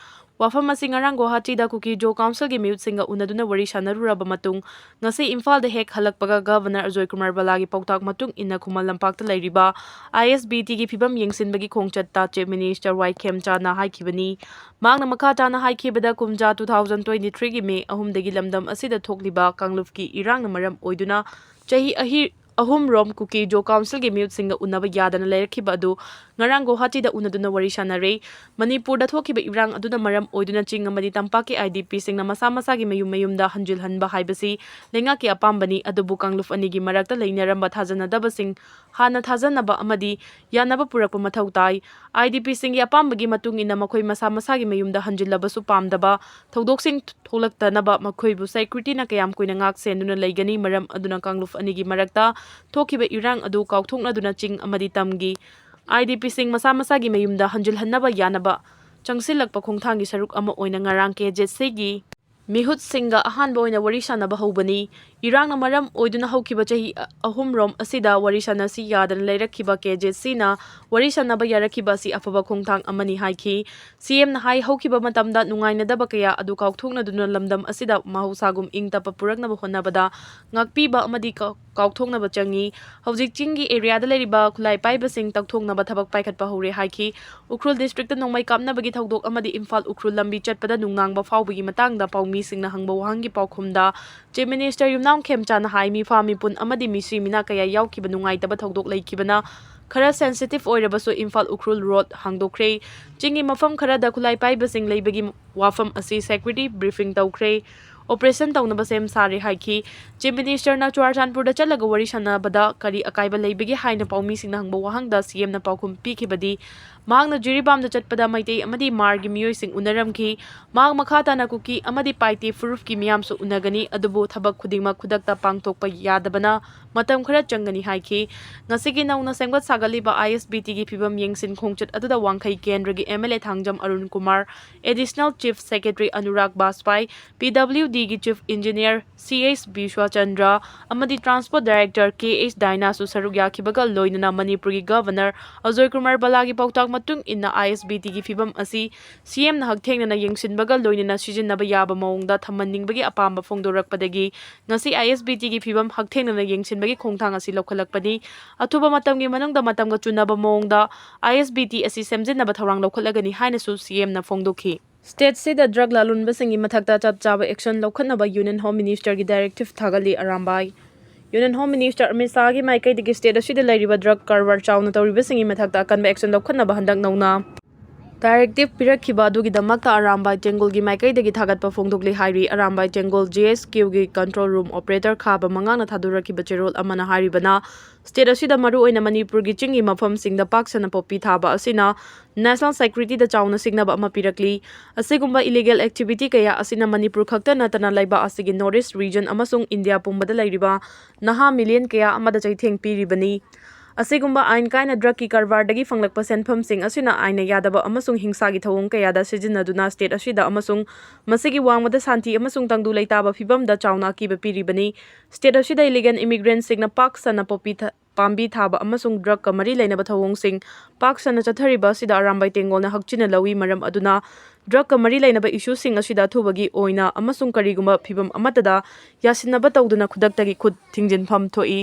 ꯋꯥꯐꯝ ꯑꯁꯤ ꯉꯔꯥꯡ ꯒꯨꯋꯥꯍꯥꯇꯤꯗ ꯀꯨꯀꯤ ꯖꯣ ꯀꯥꯎꯟꯁꯤꯜꯒꯤ ꯃꯤꯍꯨꯠꯁꯤꯡꯒ ꯎꯅꯗꯨꯅ ꯋꯥꯔꯤ ꯁꯥꯟꯅꯔꯨꯔꯕ ꯃꯇꯨꯡ, ꯉꯁꯤ ꯏꯝꯐꯥꯜꯗ ꯍꯦꯛ ꯍꯜꯂꯛꯄꯒ ꯒꯚꯔꯅꯔ ꯑꯖꯣꯏ ꯀꯨꯃꯥꯔ ꯕꯂꯥꯒꯤ ꯄꯥꯎꯇꯥꯛ ꯃꯇꯨꯡ ꯏꯟꯅ ꯈꯨꯃꯟ ꯂꯝꯄꯥꯛꯇ ꯂꯩꯔꯤꯕ ꯑꯥꯏ ꯑꯦꯁ ꯕꯤ ꯇꯤꯒꯤ ꯐꯤꯕꯝ ꯌꯦꯡꯁꯤꯟꯕꯒꯤ ꯈꯣꯡꯆꯠꯇ ꯆꯤꯐ ꯃꯤꯅꯤꯁꯇꯔ ꯋꯥꯏ ꯈꯦꯝꯆꯥꯅ ꯍꯥꯏꯈꯤꯕꯅꯤ꯫ ꯃꯍꯥꯛꯅ ꯃꯈꯥ ꯇꯥꯅ ꯍꯥꯏꯈꯤꯕꯗ, ꯀꯨꯝꯖꯥ two thousand twenty-threeꯒꯤ ꯃꯦ ꯑꯍꯨꯝꯗꯒꯤ ꯂꯝꯗꯝ ꯑꯁꯤꯗ ꯊꯣꯛꯂꯤꯕ ꯀꯥꯡꯂꯨꯞꯀꯤ ꯏꯔꯥꯡꯅ ꯃꯔꯝ ꯑꯣꯏꯗꯨꯅ ꯆꯍꯤ ꯑꯍꯤ-, ꯑꯍꯨꯝꯔꯣꯝ ꯀꯨꯀꯤ ꯖꯣ ꯀꯥꯎꯟꯁꯤꯜꯒꯤ ꯃꯤꯍꯨꯠꯁꯤꯡꯒ ꯎꯅꯕ ꯌꯥꯗꯅ ꯂꯩꯔꯛꯈꯤꯕ ꯑꯗꯨ ꯉꯔꯥꯡ ꯒꯨꯋꯥꯍꯥꯇꯤꯗ ꯎꯅꯗꯨꯅ ꯋꯥꯔꯤ ꯁꯥꯟꯅꯔꯦ꯫ ꯃꯅꯤꯄꯨꯔꯗ ꯊꯣꯛꯈꯤꯕ ꯏꯔꯥꯡ ꯑꯗꯨꯅ ꯃꯔꯝ ꯑꯣꯏꯗꯨꯅ ꯆꯤꯡ ꯑꯃꯗꯤ ꯇꯝꯄꯥꯛꯀꯤ ꯑꯥꯏ ꯗꯤ ꯄꯤꯁꯤꯡꯅ ꯃꯁꯥ ꯃꯁꯥꯒꯤ ꯃꯌꯨꯝ ꯃꯌꯨꯝꯗ ꯍꯟꯖꯤꯜꯍꯟꯕ ꯍꯥꯏꯕꯁꯤ ꯂꯩꯉꯥꯛꯀꯤ ꯑꯄꯥꯝꯕꯅꯤ, ꯑꯗꯨꯕꯨ ꯀꯥꯡꯂꯨꯞ ꯑꯅꯤꯒꯤ ꯃꯔꯛꯇ ꯂꯩꯅꯔꯝꯕ ꯊꯥꯖꯅꯗꯕꯁꯤꯡ ꯍꯥꯟꯅ ꯊꯥꯖꯅꯕ ꯑꯃꯗꯤ ꯌꯥꯅꯕ ꯄꯨꯔꯛꯄ ꯃꯊꯧ ꯇꯥꯏ꯫ ꯑꯥꯏ ꯗꯤ ꯄꯤꯁꯤꯡꯒꯤ ꯑꯄꯥꯝꯕꯒꯤ ꯃꯇꯨꯡ ꯏꯟꯅ ꯃꯈꯣꯏ ꯃꯁꯥ ꯃꯁꯥꯒꯤ ꯃꯌꯨꯝꯗ ꯍꯟꯖꯤꯜꯂꯕꯁꯨ ꯄꯥꯝꯗꯕ ꯊꯧꯗꯣꯛꯁꯤꯡ ꯊꯣꯛꯂꯛꯇꯅꯕ ꯃꯈꯣꯏꯕꯨ ꯁꯦꯀ꯭ꯌꯨꯔꯤꯇꯤꯅ ꯀꯌꯥꯝ ꯀꯨꯏꯅ ꯉꯥꯛ ꯁꯦꯟꯗꯨꯅ ꯂꯩꯒꯅꯤ꯫ ꯃꯔꯝ ꯑꯗꯨꯅ ꯀꯥꯡꯂꯨꯞ ꯑꯅꯤꯒꯤ ꯃꯔꯛꯇ ꯊꯣꯛꯈꯤꯕ ꯏꯔꯥꯡ ꯑꯗꯨ ꯀꯥꯎꯊꯣꯛꯅꯗꯨꯅ ꯆꯤꯡ ꯑꯃꯗꯤ ꯇꯝꯒꯤ ꯑꯥꯏ ꯗꯤ ꯄꯤꯁꯤꯡ ꯃꯁꯥ ꯃꯁꯥꯒꯤ ꯃꯌꯨꯝꯗ ꯍꯟꯖꯤꯜꯍꯟꯅꯕ ꯌꯥꯅꯕ ꯆꯪꯁꯤꯜꯂꯛꯄ ꯈꯣꯡꯊꯥꯡꯒꯤ ꯁꯔꯨꯛ ꯑꯃ ꯑꯣꯏꯅ ꯉꯔꯥꯡ ꯀꯦ ꯖꯦ ꯁꯤꯒꯤ ꯃꯤꯍꯨꯠꯁꯤꯡꯒ ꯑꯍꯥꯟꯕ ꯑꯣꯏꯅ ꯋꯥꯔꯤ ꯁꯥꯟꯅꯕ ꯍꯧꯕꯅꯤ꯫ ꯏꯔꯥꯡꯅ ꯃꯔꯝ ꯑꯣꯏꯗꯨꯅ ꯍꯧꯈꯤꯕ ꯆꯍꯤ ꯑꯍꯨꯝꯔꯣꯝ ꯑꯁꯤꯗ ꯋꯥꯔꯤ ꯁꯥꯟꯅꯁꯤ ꯌꯥꯗꯅ ꯂꯩꯔꯛꯈꯤꯕ ꯀꯦ ꯖꯦ ꯁꯤꯅ ꯋꯥꯔꯤ ꯁꯥꯟꯅꯕ ꯌꯥꯔꯛꯈꯤꯕ ꯑꯁꯤ ꯑꯐꯕ ꯈꯣꯡꯊꯥꯡ ꯑꯃꯅꯤ ꯍꯥꯏꯈꯤ꯫ ꯁꯤ ꯑꯦꯝꯅ ꯍꯥꯏ, ꯍꯧꯈꯤꯕ ꯃꯇꯝꯗ ꯅꯨꯡꯉꯥꯏꯅꯗꯕ ꯀꯌꯥ ꯑꯗꯨ ꯀꯥꯎꯊꯣꯛꯅꯗꯨꯅ ꯂꯝꯗꯝ ꯑꯁꯤꯗ ꯃꯍꯧꯁꯥꯒꯨꯝ ꯏꯪ ꯇꯞꯄ ꯄꯨꯔꯛꯅꯕ ꯍꯣꯠꯅꯕꯗ ꯉꯥꯛꯄꯤꯕ ꯑꯃꯗꯤ ꯀꯥꯎ-, ꯀꯥꯎꯊꯣꯛꯅꯕ ꯆꯪꯏ꯫ ꯍꯧꯖꯤꯛ ꯆꯤꯡꯒꯤ ꯑꯦꯔꯤꯌꯥꯗ ꯂꯩꯔꯤꯕ ꯈꯨꯠꯂꯥꯏ ꯄꯥꯏꯕꯁꯤꯡ ꯇꯧꯊꯣꯛꯅꯕ ꯊꯕꯛ ꯄꯥꯏꯈꯠꯄ ꯍꯧꯔꯦ ꯍꯥꯏꯈꯤ꯫ ꯎꯈ꯭ꯔꯨꯜ ꯗꯤꯁꯇ꯭ꯔꯤꯛꯇ ꯅꯣꯡꯃꯩ ꯀꯥꯞꯅꯕꯒꯤ ꯊꯧꯗꯣꯛ ꯑꯃꯗꯤ ꯏꯝꯐꯥꯜ ꯎꯈ꯭ꯔꯨꯜ ꯂꯝꯕꯤ ꯆꯠꯄꯗ ꯅꯨꯡꯅꯥꯡꯕ ꯐꯥꯎꯕꯒꯤ ꯃꯇꯥꯡꯗ ꯄꯥꯎꯃꯤꯁꯤꯡꯅ ꯍꯪꯕ ꯋꯥꯍꯪꯒꯤ ꯄꯥꯎꯈꯨꯝꯗ Chief Minister ꯌꯨꯝꯅꯥꯝ ꯈꯦꯝꯆꯥꯅ ꯍꯥꯏ, ꯃꯤꯐꯥ ꯃꯤꯄꯨꯟ ꯑꯃꯗꯤ ꯃꯤꯁꯤ ꯃꯤꯅꯥ ꯀꯌꯥ ꯌꯥꯎꯈꯤꯕ ꯅꯨꯡꯉꯥꯏꯇꯕ ꯊꯧꯗꯣꯛ ꯂꯩꯈꯤꯕꯅ ꯈꯔ sensitive ꯑꯣꯏꯔꯕꯁꯨ ꯏꯝꯐꯥꯜ ꯎꯈ꯭ꯔꯨꯜ ꯔꯣꯗ ꯍꯥꯡꯗꯣꯛꯈ꯭ꯔꯦ꯫ ꯆꯤꯡꯒꯤ ꯃꯐꯝ ꯈꯔꯗ ꯈꯨꯠꯂꯥꯏ ꯄꯥꯏꯕꯁꯤꯡ ꯂꯩꯕꯒꯤ ꯋꯥꯐꯝ ꯑꯁꯤ security briefing ꯇꯧꯈ꯭ꯔꯦ꯫ Operation ꯇꯧꯅꯕ ꯁꯦꯝ ꯁꯥꯔꯦ ꯍꯥꯏꯈꯤ꯫ Chief Minister ꯅ ꯆꯨꯔꯥꯆꯥꯟꯄꯨꯔꯗ ꯆꯠꯂꯒ ꯋꯥꯔꯤ ꯁꯥꯟꯅꯕꯗ ꯀꯔꯤ ꯑꯀꯥꯏꯕ ꯂꯩꯕꯒꯦ ꯍꯥꯏꯅ ꯄꯥꯎꯃꯤꯁꯤꯡꯅ ꯍꯪꯕ ꯋꯥꯍꯪꯗ ꯁꯤ ꯑꯦꯝꯅ ꯄꯥꯎꯈꯨꯝ ꯄꯤꯈꯤꯕꯗꯤ, ꯃꯍꯥꯛꯅ ꯖꯤꯔꯤꯕꯥꯝꯗ ꯆꯠꯄꯗ ꯃꯩꯇꯩ ꯑꯃꯗꯤ ꯃꯥꯔꯒꯤ ꯃꯤꯑꯣꯏꯁꯤꯡ ꯎꯅꯔꯝꯈꯤ꯫ ꯃꯍꯥꯛ ꯃꯈꯥ ꯇꯥꯅ ꯀꯨꯀꯤ ꯑꯃꯗꯤ ꯄꯥꯏꯇꯦ ꯐꯨꯔꯨꯞꯀꯤ ꯃꯤꯌꯥꯝꯁꯨ ꯎꯅꯒꯅꯤ, ꯑꯗꯨꯕꯨ ꯊꯕꯛ ꯈꯨꯗꯤꯡꯃꯛ ꯈꯨꯗꯛꯇ ꯄꯥꯡꯊꯣꯛꯄ ꯌꯥꯗꯕꯅ ꯃꯇꯝ ꯈꯔ ꯆꯪꯒꯅꯤ ꯍꯥꯏꯈꯤ꯫ ꯉꯁꯤꯒꯤ ꯅꯧꯅ ꯁꯦꯝꯒꯠ ꯁꯥꯒꯠꯂꯤꯕ ꯑꯥꯏ ꯑꯦꯁ ꯕꯤ ꯇꯤꯒꯤ ꯐꯤꯕꯝ ꯌꯦꯡꯁꯤꯟ ꯈꯣꯡꯆꯠ ꯑꯗꯨꯗ ꯋꯥꯡꯈꯩ ꯀꯦꯟꯗ꯭ꯔꯒꯤ M L A Thangjam Arun Kumar, Additional Chief Secretary Anurag Bajpai, P W ꯗꯤꯒꯤ Chief Engineer ꯁꯤ ꯑꯦꯁ ꯕꯤꯁ꯭ꯋꯆꯟꯗ꯭ꯔ ꯑꯃꯗꯤ Transport Director ꯀꯦ ꯑꯦꯁ ꯗꯥꯏꯅꯥꯁꯨ ꯁꯔꯨꯛ ꯌꯥꯈꯤꯕꯒ ꯂꯣꯏꯅꯅ ꯃꯅꯤꯄꯨꯔꯒꯤ Governor ꯑꯖꯣꯏ ꯀꯨꯃꯥꯔ ꯕꯂꯥꯒꯤ ꯄꯥꯎꯇꯥꯛ ꯃꯇꯨꯡ ꯏꯟꯅ ISBTꯒꯤ ꯐꯤꯕꯝ ꯑꯁꯤ CMꯅ ꯍꯛꯊꯦꯡꯅꯅ ꯌꯦꯡꯁꯤꯟꯕꯒ ꯂꯣꯏꯅꯅ ꯁꯤꯖꯤꯟꯅꯕ ꯌꯥꯕ ꯃꯑꯣꯡꯗ ꯊꯝꯍꯟꯅꯤꯡꯕꯒꯤ ꯑꯄꯥꯝꯕ ꯐꯣꯡꯗꯣꯔꯛꯄꯗꯒꯤ ꯉꯁꯤ ISBTꯒꯤ ꯐꯤꯕꯝ ꯍꯛꯊꯦꯡꯅꯅ ꯌꯦꯡꯁꯤꯟꯕꯒꯤ ꯈꯣꯡꯊꯥꯡ ꯑꯁꯤ ꯂꯧꯈꯠꯂꯛꯄꯅꯤ꯫ ꯑꯊꯨꯕ ꯃꯇꯝꯒꯤ ꯃꯅꯨꯡꯗ ꯃꯇꯝꯒ ꯆꯨꯅꯕ ꯃꯑꯣꯡꯗ ISBT ꯑꯁꯤ ꯁꯦꯝꯖꯤꯟꯅꯕ ꯊꯧꯔꯥꯡ ꯂꯧꯈꯠꯂꯒꯅꯤ ꯍꯥꯏꯅꯁꯨ CMꯅ ꯐꯣꯡꯗꯣꯛꯈꯤ꯫ Stateꯁꯤꯗ drug ꯂꯥꯂꯣꯟꯕꯁꯤꯡꯒꯤ ꯃꯊꯛꯇ ꯆꯞ ꯆꯥꯕ action ꯂꯧꯈꯠꯅꯕ Union Home Ministerꯒꯤ directive ꯊꯥꯒꯠꯂꯤ Arambai. Union Home Minister Amit ꯁꯥꯍꯒꯤ ꯃꯥꯏꯀꯩꯗꯒꯤ state ꯑꯁꯤꯗ ꯂꯩꯔꯤꯕ drug ꯀꯔꯕꯥꯔ ꯆꯥꯎꯅ ꯇꯧꯔꯤꯕꯁꯤꯡꯒꯤ ꯃꯊꯛꯇ ꯑꯀꯟꯕ action ꯂꯧꯈꯠꯅꯕ ꯍꯟꯗꯛ ꯅꯧꯅ directive ꯄꯤꯔꯛꯈꯤꯕ ꯑꯗꯨꯒꯤꯗꯃꯛꯇ ꯑꯔꯥꯝꯕꯥꯏ ꯇꯦꯡꯒꯣꯜꯒꯤ ꯃꯥꯏꯀꯩꯗꯒꯤ ꯊꯥꯒꯠꯄ ꯐꯣꯡꯗꯣꯛꯂꯤ ꯍꯥꯏꯔꯤ꯫ ꯑꯔꯥꯝꯕꯥꯏ ꯇꯦꯡꯒꯣꯜ GSQꯒꯤ control room operator ꯈꯥꯕ ꯃꯉꯥꯡꯅ ꯊꯥꯗꯣꯔꯛꯈꯤꯕ ꯆꯦꯔꯣꯜ ꯑꯃꯅ ꯍꯥꯏꯔꯤꯕꯅ, state ꯑꯁꯤꯗ ꯃꯔꯨꯑꯣꯏꯅ ꯃꯅꯤꯄꯨꯔꯒꯤ ꯆꯤꯡꯒꯤ ꯃꯐꯝꯁꯤꯡꯗ ꯄꯥꯛ ꯁꯟꯅ ꯄꯣꯄꯤ ꯊꯥꯕ ꯑꯁꯤꯅ national securityꯗ ꯆꯥꯎꯅ ꯁꯤꯡꯅꯕ ꯑꯃ ꯄꯤꯔꯛꯂꯤ꯫ ꯑꯁꯤꯒꯨꯝꯕ illegal activity ꯀꯌꯥ ꯑꯁꯤꯅ ꯃꯅꯤꯄꯨꯔ ꯈꯛꯇ ꯅꯠꯇꯅ ꯂꯩꯕꯥꯛ ꯑꯁꯤꯒꯤ North East region ꯑꯃꯁꯨꯡ ꯏꯟꯗꯤꯌꯥ ꯄꯨꯝꯕꯗ ꯂꯩꯔꯤꯕ ꯅꯍꯥ million ꯀꯌꯥ ꯑꯃꯗ ꯆꯩꯊꯦꯡ ꯄꯤꯔꯤꯕꯅꯤ꯫ ꯑꯁꯤꯒꯨꯝꯕ ꯑꯥꯏꯟ ꯀꯥꯏꯅ drugꯀꯤ ꯀꯔꯕꯥꯔꯗꯒꯤ ꯐꯪꯂꯛꯄ ꯁꯦꯟꯐꯝꯁꯤꯡ ꯑꯁꯤꯅ ꯑꯥꯏꯟꯅ ꯌꯥꯗꯕ ꯑꯃꯁꯨꯡ ꯍꯤꯡꯁꯥꯒꯤ ꯊꯧꯑꯣꯡ ꯀꯌꯥꯗ ꯁꯤꯖꯤꯟꯅꯗꯨꯅ state ꯑꯁꯤꯗ ꯑꯃꯁꯨꯡ ꯃꯁꯤꯒꯤ ꯋꯥꯡꯃꯗ ꯁꯥꯟꯇꯤ ꯑꯃꯁꯨꯡ ꯇꯪꯗꯨ ꯂꯩꯇꯥꯕ ꯐꯤꯕꯝꯗ ꯆꯥꯎꯅ ꯑꯀꯤꯕ ꯄꯤꯔꯤꯕꯅꯤ꯫ State ꯑꯁꯤꯗ illegal immigrantꯁꯤꯡꯅ ꯄꯥꯛ ꯁꯟꯅ ꯄꯣꯄꯤ ꯊ-, ꯄꯥꯝꯕꯤ ꯊꯥꯕ ꯑꯃꯁꯨꯡ drugꯀ ꯃꯔꯤ ꯂꯩꯅꯕ ꯊꯧꯑꯣꯡꯁꯤꯡ ꯄꯥꯛ ꯁꯟꯅ ꯆꯠꯊꯔꯤꯕ ꯑꯁꯤꯗ ꯑꯔꯥꯝꯕꯥꯏ ꯇꯦꯡꯒꯣꯜꯅ ꯍꯛꯆꯤꯟꯅ ꯂꯧꯏ꯫ ꯃꯔꯝ ꯑꯗꯨꯅ drugꯀ ꯃꯔꯤ ꯂꯩꯅꯕ issueꯁꯤꯡ ꯑꯁꯤꯗ ꯑꯊꯨꯕꯒꯤ ꯑꯣꯏꯅ ꯑꯃꯁꯨꯡ ꯀꯔꯤꯒꯨꯝꯕ ꯐꯤꯚꯝ ꯑꯃꯠꯇꯗ ꯌꯥꯁꯤꯟꯅꯕ ꯇꯧꯗꯨꯅ ꯈꯨꯗꯛꯇꯒꯤ ꯈꯨꯠ ꯊꯤꯡꯖꯤꯟꯐꯝ ꯊꯣꯛꯏ꯫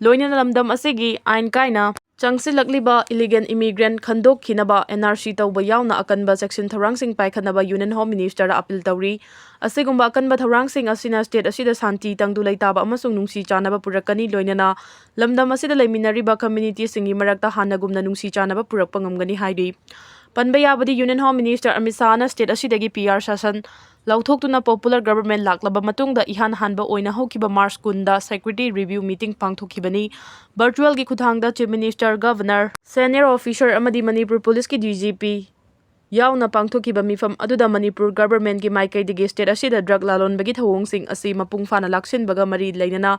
ꯂꯣꯏꯅꯅ ꯂꯝꯗꯝ ꯑꯁꯤꯒꯤ ꯑꯥꯏꯟ ꯀꯥꯏꯅ ꯆꯪꯁꯤꯜꯂꯛꯂꯤꯕ illegal immigrant ꯈꯟꯗꯣꯛꯈꯤꯅꯕ NRC ꯇꯧꯕ ꯌꯥꯎꯅ ꯑꯀꯟꯕ ꯆꯦꯛꯁꯤꯟ ꯊꯧꯔꯥꯡꯁꯤꯡ ꯄꯥꯏꯈꯠꯅꯕ Union Home Ministerꯗ appeal ꯇꯧꯔꯤ꯫ ꯑꯁꯤꯒꯨꯝꯕ ꯑꯀꯟꯕ ꯊꯧꯔꯥꯡꯁꯤꯡ ꯑꯁꯤꯅ state ꯑꯁꯤꯗ ꯁꯥꯟꯇꯤ, ꯇꯪꯗꯨ ꯂꯩꯇꯥꯕ ꯑꯃꯁꯨꯡ ꯅꯨꯡꯁꯤ ꯆꯥꯟꯅꯕ ꯄꯨꯔꯛꯀꯅꯤ, ꯂꯣꯏꯅꯅ ꯂꯝꯗꯝ ꯑꯁꯤꯗ ꯂꯩꯃꯤꯟꯅꯔꯤꯕ communityꯁꯤꯡꯒꯤ ꯃꯔꯛꯇ ꯍꯥꯟꯅꯒꯨꯝꯅ ꯅꯨꯡꯁꯤ ꯆꯥꯟꯅꯕ ꯄꯨꯔꯛꯄ ꯉꯝꯒꯅꯤ ꯍꯥꯏꯔꯤ꯫ ꯄꯟꯕ ꯌꯥꯕꯗꯤ, Union Home Minister Amit ꯁꯥꯍꯅ state ꯑꯁꯤꯗꯒꯤ PR ꯁꯥꯁꯟ ꯂꯧꯊꯣꯛꯇꯨꯅ popular government ꯂꯥꯛꯂꯕ ꯃꯇꯨꯡꯗ ꯏꯍꯥꯟ ꯍꯥꯟꯕ ꯑꯣꯏꯅ ꯍꯧꯈꯤꯕ March ꯀꯨꯟꯗ security review meeting ꯄꯥꯡꯊꯣꯛꯈꯤꯕꯅꯤ꯫ Virtualꯒꯤ ꯈꯨꯠꯊꯥꯡꯗ Chief Minister, Governor, senior officer ꯑꯃꯗꯤ ꯃꯅꯤꯄꯨꯔ ꯄꯨꯂꯤꯁꯀꯤ DGP ꯌꯥꯎꯅ ꯄꯥꯡꯊꯣꯛꯈꯤꯕ ꯃꯤꯐꯝ ꯑꯗꯨꯗ ꯃꯅꯤꯄꯨꯔ governmentꯀꯤ ꯃꯥꯏꯀꯩꯗꯒꯤ state ꯑꯁꯤꯗ drug ꯂꯥꯂꯣꯟꯕꯒꯤ ꯊꯧꯑꯣꯡꯁꯤꯡ ꯑꯁꯤ ꯃꯄꯨꯡ ꯐꯥꯅ ꯂꯥꯛꯁꯤꯟꯕꯒ ꯃꯔꯤ ꯂꯩꯅꯅ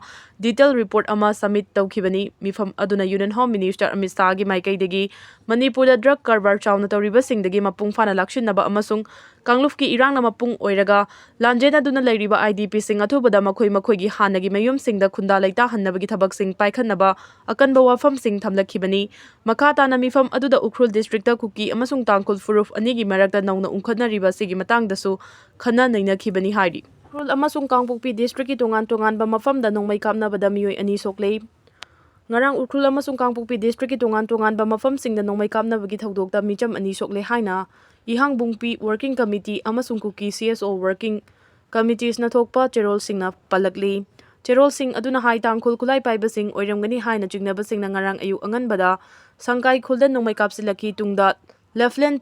detail report ꯑꯃ submit ꯇꯧꯈꯤꯕꯅꯤ꯫ ꯃꯤꯐꯝ ꯑꯗꯨꯅ Union Home Minister ꯑꯃꯤꯠ ꯁꯥꯍꯒꯤ ꯃꯥꯏꯀꯩꯗꯒꯤ ꯃꯅꯤꯄꯨꯔꯗ drug ꯀꯔꯕꯥꯔ ꯆꯥꯎꯅ ꯇꯧꯔꯤꯕꯁꯤꯡꯗꯒꯤ ꯃꯄꯨꯡ ꯐꯥꯅ ꯂꯥꯛꯁꯤꯟꯅꯕ ꯑꯃꯁꯨꯡ ꯀꯥꯡꯂꯨꯞꯀꯤ ꯏꯔꯥꯡꯅ ꯃꯄꯨꯡ ꯑꯣꯏꯔꯒ ꯂꯥꯟꯖꯦꯟꯅꯗꯨꯅ ꯂꯩꯔꯤꯕ IDPꯁꯤꯡ ꯑꯊꯨꯕꯗ ꯃꯈꯣꯏ ꯃꯈꯣꯏꯒꯤ ꯍꯥꯟꯅꯒꯤ ꯃꯌꯨꯝꯁꯤꯡꯗ ꯈꯨꯟꯗꯥ ꯂꯩꯇꯥꯍꯟꯅꯕꯒꯤ ꯊꯕꯛꯁꯤꯡ ꯄꯥꯏꯈꯠꯅꯕ ꯑꯀꯟꯕ ꯋꯥꯐꯝꯁꯤꯡ ꯊꯝꯂꯛꯈꯤꯕꯅꯤ꯫ ꯃꯈꯥ ꯇꯥꯅ ꯃꯤꯐꯝ ꯑꯗꯨꯗ ꯎꯈ꯭ꯔꯨꯜ districtꯇ ꯀꯨꯀꯤ ꯑꯃꯁꯨꯡ ꯇꯥꯡꯈꯨꯜ ꯐꯨꯔꯨꯞ ꯑꯅꯤꯒꯤ ꯃꯔꯛꯇ ꯅꯧꯅ ꯎꯪꯈꯠꯅꯔꯤꯕ ꯑꯁꯤꯒꯤ ꯃꯇꯥꯡꯗꯁꯨ ꯈꯟꯅ ꯅꯩꯅꯈꯤꯕꯅꯤ ꯍꯥꯏꯔꯤ꯫ ꯎꯈ꯭ꯔꯨꯜ ꯑꯃꯁꯨꯡ ꯀꯥꯡꯄꯣꯛꯄꯤ districtꯀꯤ ꯇꯣꯉꯥꯟ ꯇꯣꯉꯥꯟꯕ ꯃꯐꯝꯗ ꯅꯣꯡꯃꯩ ꯀꯥꯞꯅꯕꯗ ꯃꯤꯑꯣꯏ ꯑꯅꯤ ꯁꯣꯛꯂꯦ꯫ ꯉꯔꯥꯡ ꯎꯈ꯭ꯔꯨꯜ ꯑꯃꯁꯨꯡ ꯀꯥꯡꯄꯣꯛꯄꯤ districtꯀꯤ ꯇꯣꯉꯥꯟ ꯇꯣꯉꯥꯟꯕ ꯃꯐꯝꯁꯤꯡꯗ ꯅꯣꯡꯃꯩ ꯀꯥꯞꯅꯕꯒꯤ ꯊꯧꯗꯣꯛꯇ ꯃꯤꯆꯝ ꯑꯅꯤ ꯁꯣꯛꯂꯦ ꯍꯥꯏꯅ ꯏꯍꯥꯡꯕꯨꯡꯄꯤ Working Committee ꯑꯃꯁꯨꯡ ꯀꯨꯀꯤ CSO Working Committeesꯅ ꯊꯣꯛꯄ ꯆꯦꯔꯣꯜꯁꯤꯡꯅ ꯄꯜꯂꯛꯂꯤ꯫ ꯆꯦꯔꯣꯜꯁꯤꯡ ꯑꯗꯨꯅ ꯍꯥꯏ, ꯇꯥꯡꯈꯨꯜ ꯈꯨꯠꯂꯥꯏ ꯄꯥꯏꯕꯁꯤꯡ ꯑꯣꯏꯔꯝꯒꯅꯤ ꯍꯥꯏꯅ ꯆꯤꯡꯅꯕꯁꯤꯡꯅ ꯉꯔꯥꯡ ꯑꯌꯨꯛ ꯑꯉꯟꯕꯗ ꯁꯪꯀꯥꯏ ꯈꯨꯜꯗ ꯅꯣꯡꯃꯩ ꯀꯥꯞꯁꯤꯜꯂꯛꯈꯤ꯫ ꯇꯨꯡꯗ Lieutenant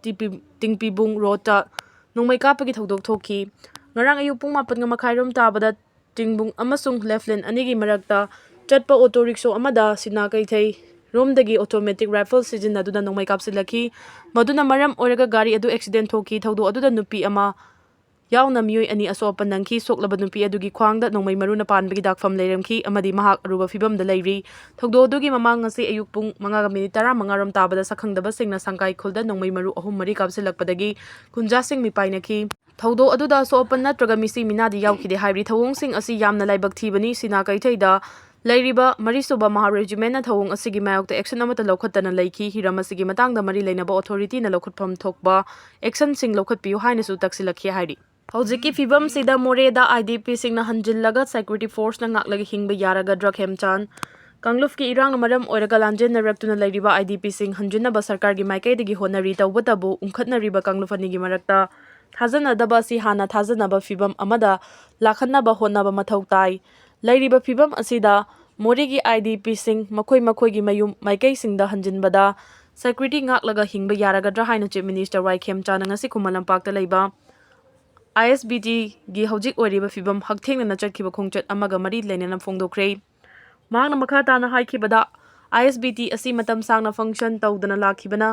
ꯇꯤꯡꯄꯤꯕꯨꯡ roadꯇ ꯅꯣꯡꯃꯩ ꯀꯥꯞꯄꯒꯤ ꯊꯧꯗꯣꯛ ꯊꯣꯛꯈꯤ꯫ ꯉꯔꯥꯡ ꯑꯌꯨꯛ ꯄꯨꯡ ꯃꯥꯄꯟꯒ ꯃꯈꯥꯏꯔꯣꯝ ꯇꯥꯕꯗ ꯇꯤꯡꯕꯨꯡ ꯑꯃꯁꯨꯡ Lieutenant ꯑꯅꯤꯒꯤ ꯃꯔꯛꯇ ꯆꯠꯄ auto rickshaw ꯑꯃꯗ ꯁꯤꯅꯥ ꯀꯩꯊꯩ ꯔꯣꯝꯗꯒꯤ automatic rifle ꯁꯤꯖꯤꯟꯅꯗꯨꯅ ꯅꯣꯡꯃꯩ ꯀꯥꯞꯁꯤꯜꯂꯛꯈꯤ꯫ ꯃꯗꯨꯅ ꯃꯔꯝ ꯑꯣꯏꯔꯒ ꯒꯥꯔꯤ ꯑꯗꯨ accident ꯊꯣꯛꯈꯤ꯫ ꯊꯧꯗꯣꯛ ꯑꯗꯨꯗ ꯅꯨꯄꯤ ꯑꯃ ꯌꯥꯎꯅ ꯃꯤꯑꯣꯏ ꯑꯅꯤ ꯑꯁꯣꯛ ꯑꯄꯟ ꯅꯪꯈꯤ꯫ ꯁꯣꯛꯂꯕ ꯅꯨꯄꯤ ꯑꯗꯨꯒꯤ ꯈ꯭ꯋꯥꯡꯗ ꯅꯣꯡꯃꯩ ꯃꯔꯨꯅ ꯄꯥꯟꯕꯒꯤ ꯗꯥꯛꯐꯝ ꯂꯩꯔꯝꯈꯤ ꯑꯃꯗꯤ ꯃꯍꯥꯛ ꯑꯔꯨꯕ ꯐꯤꯕꯝꯗ ꯂꯩꯔꯤ꯫ ꯊꯧꯗꯣꯛ ꯑꯗꯨꯒꯤ ꯃꯃꯥꯡ ꯉꯁꯤ ꯑꯌꯨꯛ ꯄꯨꯡ ꯃꯉꯥꯒ ꯃꯤꯅꯤꯠ ꯇꯔꯥꯃꯉꯥ ꯔꯣꯝ ꯇꯥꯕꯗ ꯁꯛꯈꯪꯗꯕꯁꯤꯡꯅ ꯁꯪꯀꯥꯏ ꯈꯨꯜꯗ ꯅꯣꯡꯃꯩ ꯃꯔꯨ ꯑꯍꯨꯝ ꯃꯔꯤ ꯀꯥꯞꯁꯤꯜꯂꯛꯄꯗꯒꯤ ꯈꯨꯟꯖꯥꯁꯤꯡ ꯃꯤꯄꯥꯏꯅꯈꯤ꯫ ꯊꯧꯗꯣꯛ ꯑꯗꯨꯗ ꯑꯁꯣꯛ ꯑꯄꯟ ꯅꯠꯇ꯭ꯔꯒ ꯃꯤꯁꯤ ꯃꯤꯅꯥꯗꯤ ꯌꯥꯎꯈꯤꯗꯦ ꯍꯥꯏꯔꯤ꯫ ꯊꯧꯑꯣꯡꯁꯤꯡ ꯑꯁꯤ ꯌꯥꯝꯅ ꯂꯥꯏꯕꯛ ꯊꯤꯕꯅꯤ꯫ ꯁꯤꯅꯥ ꯀꯩꯊꯩꯗ ꯂꯩꯔꯤꯕ ꯃꯔꯤꯁꯨꯕ ꯃꯍꯥ regimentꯅ ꯊꯧꯑꯣꯡ ꯑꯁꯤꯒꯤ ꯃꯥꯌꯣꯛꯇ action ꯑꯃꯠꯇ ꯂꯧꯈꯠꯇꯅ ꯂꯩꯈꯤ꯫ ꯍꯤꯔꯝ ꯑꯁꯤꯒꯤ ꯃꯇꯥꯡꯗ ꯃꯔꯤ ꯂꯩꯅꯕ authorityꯅ ꯂꯧꯈꯠꯐꯝ ꯊꯣꯛꯄ actionꯁꯤꯡ ꯂꯧꯈꯠꯄꯤꯌꯨ ꯍꯥꯏꯅꯁꯨ ꯇꯛꯁꯤꯜꯂꯛꯈꯤ ꯍꯥꯏꯔꯤ꯫ ꯍꯧꯖꯤꯛꯀꯤ ꯐꯤꯕꯝꯁꯤꯗ ꯃꯣꯔꯦꯗ IDPꯁꯤꯡꯅ ꯍꯟꯖꯤꯜꯂꯒ security forceꯅ ꯉꯥꯛꯂꯒ ꯍꯤꯡꯕ ꯌꯥꯔꯒꯗ꯭ꯔꯥ? ꯈꯦꯝꯆꯥꯟ꯫ ꯀꯥꯡꯂꯨꯞꯀꯤ ꯏꯔꯥꯡꯅ ꯃꯔꯝ ꯑꯣꯏꯔꯒ ꯂꯥꯟꯖꯦꯟꯅꯔꯛꯇꯨꯅ ꯂꯩꯔꯤꯕ IDPꯁꯤꯡ ꯍꯟꯖꯤꯟꯅꯕ ꯁꯔꯀꯥꯔꯒꯤ ꯃꯥꯏꯀꯩꯗꯒꯤ ꯍꯣꯠꯅꯔꯤ꯫ ꯇꯧꯕꯇꯕꯨ ꯎꯪꯈꯠꯅꯔꯤꯕ ꯀꯥꯡꯂꯨꯞ ꯑꯅꯤꯒꯤ ꯃꯔꯛꯇ ꯊꯥꯖꯅꯗꯕ ꯑꯁꯤ ꯍꯥꯟꯅ ꯊꯥꯖꯅꯕ ꯐꯤꯕꯝ ꯑꯃꯗ ꯂꯥꯛꯍꯟꯅꯕ ꯍꯣꯠꯅꯕ ꯃꯊꯧ ꯇꯥꯏ꯫ ꯂꯩꯔꯤꯕ ꯐꯤꯕꯝ ꯑꯁꯤꯗ ꯃꯣꯔꯦꯒꯤ IDPꯁꯤꯡ ꯃꯈꯣꯏ ꯃꯈꯣꯏꯒꯤ ꯃꯌꯨꯝ ꯃꯥꯏꯀꯩꯁꯤꯡꯗ ꯍꯟꯖꯤꯟꯕꯗ security ꯉꯥꯛꯂꯒ ꯍꯤꯡꯕ ꯌꯥꯔꯒꯗ꯭ꯔꯥ ꯍꯥꯏꯅ Chief Minister ꯋꯥꯏ ꯈꯦꯝꯆꯥꯟꯅ ꯉꯁꯤ ꯈꯨꯃꯟ ꯂꯝꯄꯥꯛꯇ ꯂꯩꯕ ISBTꯒꯤ ꯍꯧꯖꯤꯛ ꯑꯣꯏꯔꯤꯕ ꯐꯤꯕꯝ ꯍꯛꯊꯦꯡꯅꯅ ꯆꯠꯈꯤꯕ ꯈꯣꯡꯆꯠ ꯑꯃꯒ ꯃꯔꯤ ꯂꯩꯅꯅ ꯐꯣꯡꯗꯣꯛꯈ꯭ꯔꯦ꯫ ꯃꯍꯥꯛꯅ ꯃꯈꯥ ꯇꯥꯅ ꯍꯥꯏꯈꯤꯕꯗ, ISBT ꯑꯁꯤ ꯃꯇꯝ ꯁꯥꯡꯅ function ꯇꯧꯗꯅ ꯂꯥꯛꯈꯤꯕꯅ